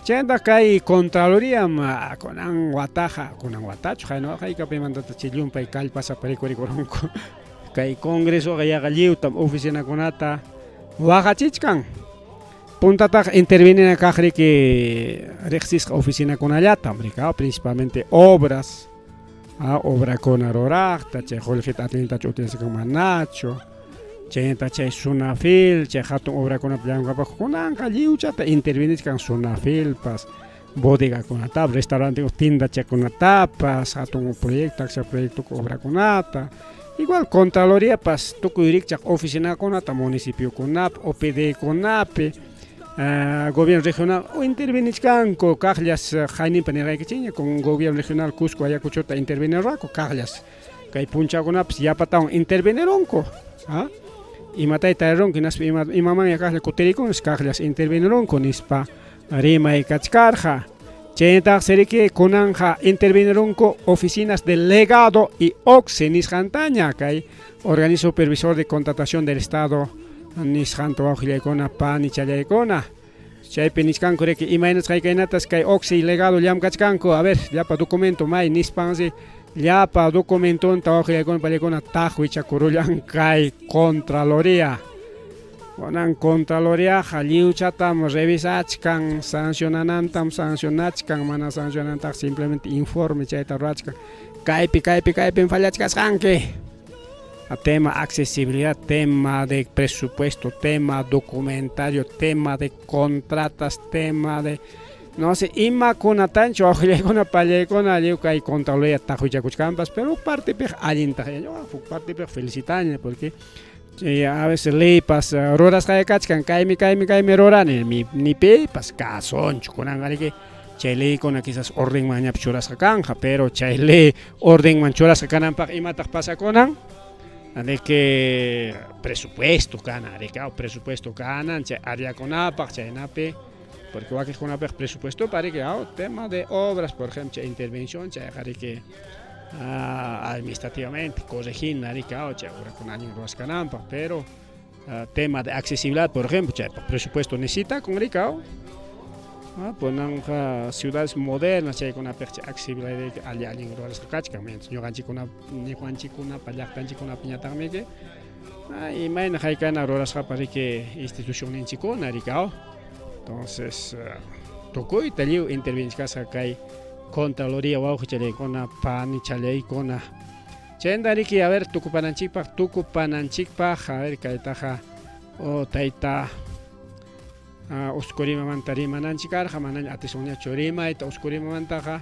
F: Chayta kay Contraloría kunan wataqa kunan watachu hayno haykapimantata chay llumpay kallpasapa rikurikurunku kay Congresoqa yaqa lliwtam oficinakunata waqachichkan. Puntataqa intervenina kaq riki riqsisqa oficinakunallatam riki principalmente obras obrakuna ruraqta chay qullqita atintachu utilizanku manachu chaynata chay Sunafil chay hatun obrakunapi llamk'apaq kunanqa lliwchata intervenichkan Sunafilpas bodegakunatapas restaurante tindachakunatapas hatun proyecto taksa proyecto obrakunata igual Contraloriapas tukuy rikchaq oficinakunata municipiokunapi OPDkunapi Gobierno regional intervenichkanku kaqllas hayninpa nirqaykichikña con gobierno regional Cusco Ayacuchota intervenirqaku kaqllas kay punchawkunapas yapatawan intervenirunku ah imatay tarirunku hinaspa ima imamanya kaqlla kutirikunas kaqllas intervenirunku nispa rimay kachkarqa chaynataqsi riki kunanqa intervenirunku oficinas de legado y OCSE nisqantaña kay organismo supervisor de contratación del Estado nisqanta wawqillaykuna panichallaykuna chaypi nichkanku riki imaynas haykaynatas kay OCSE y legado llamkachkanku a ver llapa documento may nispansi llapa documentonta wawqillaykuna pallaykuna taqwichakurullan kay Contraloría kunan Contraloriaqa lliwchatam revisachkan sancionanantam sancionachkan mana sancionanantaq simplemente informe chayta rurachkan kaypi kaypi kaypim fallachkasqanki tema accesibilidad, tema de presupuesto, tema documentario, tema de contratas, tema de no sé, imakunatanchu wawqillaykuna pallaykuna lliw kay Contraloría taqwichakuchkanpas, pero huk partepiqa allintaq huk partepiqa felicitaña porque a veces leypas rurasqaya kachkan kaymi kaymi kaymi rurani ni pipas kasunchu kunanqa riki chay leykuna quizás ordenmanñapas churasqa kanja pero chay ley ordenman churasqa kananpaq imataq pasakunan de que presupuesto kanan riki presupuesto kanan chay áreakunapaq chaynapi porque wakiqkunapaq presupuesto riki tema de obras por ejemplo chay intervención chayqa riki administrativamente corregina riki chay obrakuna allin rurasqa kananpaq pero tema de accesibilidad por ejemplo chaypaq presupuesto necesitakun riki kunanqa ciudades modernas chaykunapiq chay accesibilidad alli allin rurasqa kachkan mientras ñuqanchikkuna ñuqanchikkunapa llaqtanchikkunapiñataqmi imayna haykana rurasqapas riki institucionninchikkuna riki entonces tukuyta lliw intervenichkasqa kay Contraloría wawqichallaykuna panichallaykuna chaynata riki a ver tukupananchikpaq tukupananchikpaq a ver kaytaqa o tayta Uskurimamanta rimananchik karqa manaña atisunñachu rimayta Uskurinamantaqa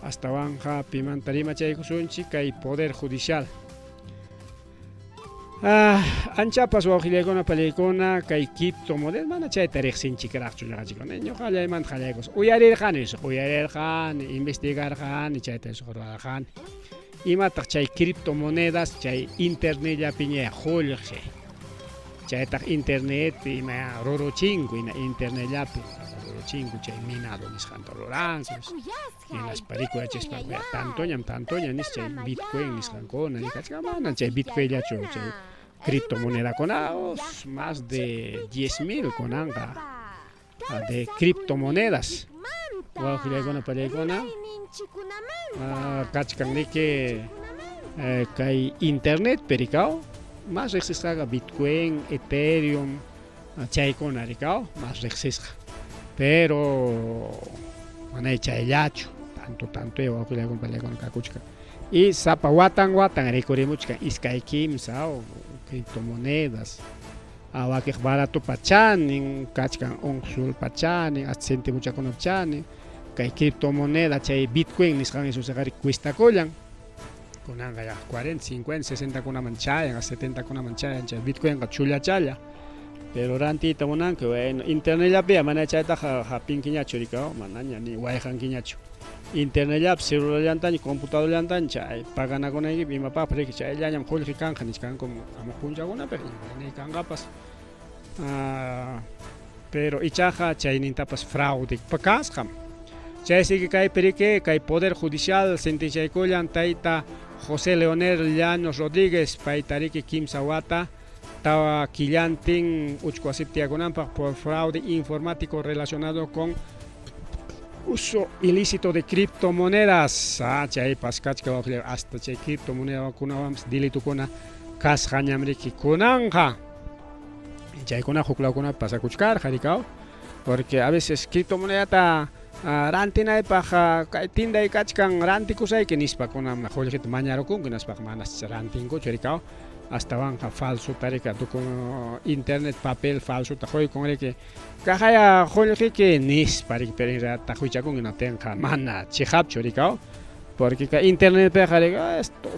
F: astawanqa pimanta rimachaykusunchik kay Poder Judicial anchapas wawqillaykuna pallaykuna kay criptomoneda mana chayta riqsinchikraqchu ñuqanchikkuna ñuqallaymanta qallaykusaq uyarirqani uyarirqani investigarqani chayta rurarqani imataq chay criptomonedas chay internetllapiña qullqi chaytaq internetpi ima ruruchinku hina internetllapi ruruchinku chay minado nisqanta ruranku hinaspa rikuyachispa tantoñam tantoña nis chay bitcoin nisqankuna nikachka mana chay bitcoinllachu chay criptomonedakuna más de 10,000 kunanqa de criptomonedas wawqillaykuna pallaykuna kachkan riki kay internet rikaw más riqsisqaqa bitcoin, ethereum chaykuna rikaw más riqsisqa pero manay chayllachu tanto tanto wawqillaykuna pallaykuna kakuchkan y sapa watan watan rikurimuchkan iskay kimsa criptomonedas wakiq baratopa chanin kachkan un solpa chanin hasta centimuchakunap chanin kay criptomoneda chay bitcoin nisqan esusiqa cuestakullan kunanqa ya 40, 50, 60 kunaman chayan hasta 70 kunaman chayan chay bitcoinqa chullachalla pero rantiyta munanku bueno internetllapiya mana chaytaqa hapinkiñachu rikaw manaña ni wayqankiñachu internetllapi celularllantaña computadorllantaña chay paganakunaykipi imapaqpas riki chayllañam qullqi kanqa nichkanku hamuq punchawkunapiq imaynay kanqapas pero ichaqa chaynintapas fraude kasqam chaysi kaypi riki kay Poder Judicial sentenciaykullan tayta José Leonel Llanos Rodríguez payta riki kimsa wata tawa killantin uchku wasipi tiyakunanpaq por fraude informático relacionado con uso ilícito de criptomonedas chaypas kachka hasta chay criptomonedakunawanpas delitukuna kasqañam riki kunanqa chaykuna huk lawkunapi pasakuchkarqa rikaw porque a veces criptomonedata rantinaypaq kay tinday kachkan rantikusayki nispa kunan qullqita mañarukunku hinaspaqa manas rantinkuchu rikaw astawanqa falsota rika internet papel falsota quykun riki kaqaya qullqiki nispa riki pero en realidad taqwichakunki hinaptinqa mana chiqapchu rikaw. Porque kay internetpiqa riki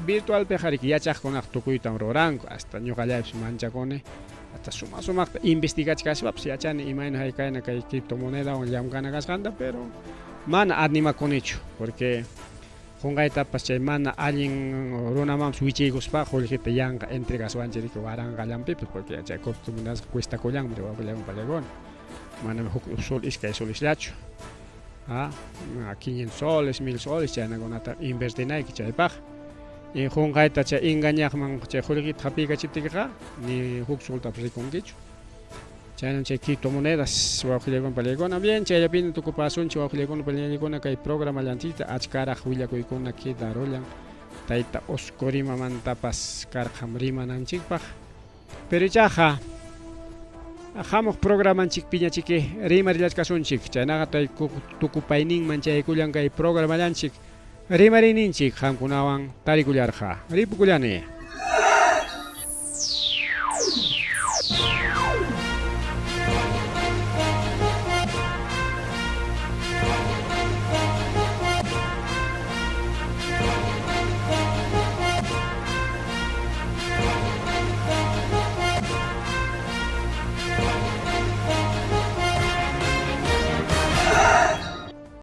F: virtualpiqa riki yachaqkunaqa tukuytam ruranku hasta ñuqallaypis manchakuni hasta suma sumaqta investigachkaspapas yachani imayna haykayna kay criptomonedawan llamkana kasqanta pero mana animakunichu porque qunqaytapas chay mana allin runamanpas wichiykuspa qullqita yanqa entregaswanchik riki waranqallanpipas porque chay criptomonedasqa cuestakullanmi wawqillakuna pallakuna manam huk sol iskay solisllachu a 500 soles 1000 soles chaynakunata invertinayki chaypaq y qunqayta chay engañaqman chay qullqita hapiykachiptikiqa ni huk soltapas rikunkichu chaynam chay criptomonedas wawqillaykuna pallaykuna bien chayllapina tukupasunchik wawqillaykuna pallaykuna kay programallanchikta achkaraq willakuykuna quedarullan tayta Oscorimamantapas karqam rimananchikpaq pero ichaqa hamuq programanchikpiñachiki rimarillachkasunchik chaynaqa tukupayninman chaykullan kay programallanchik rimariyninchik qamkunawan tarikullarqa ripukullani.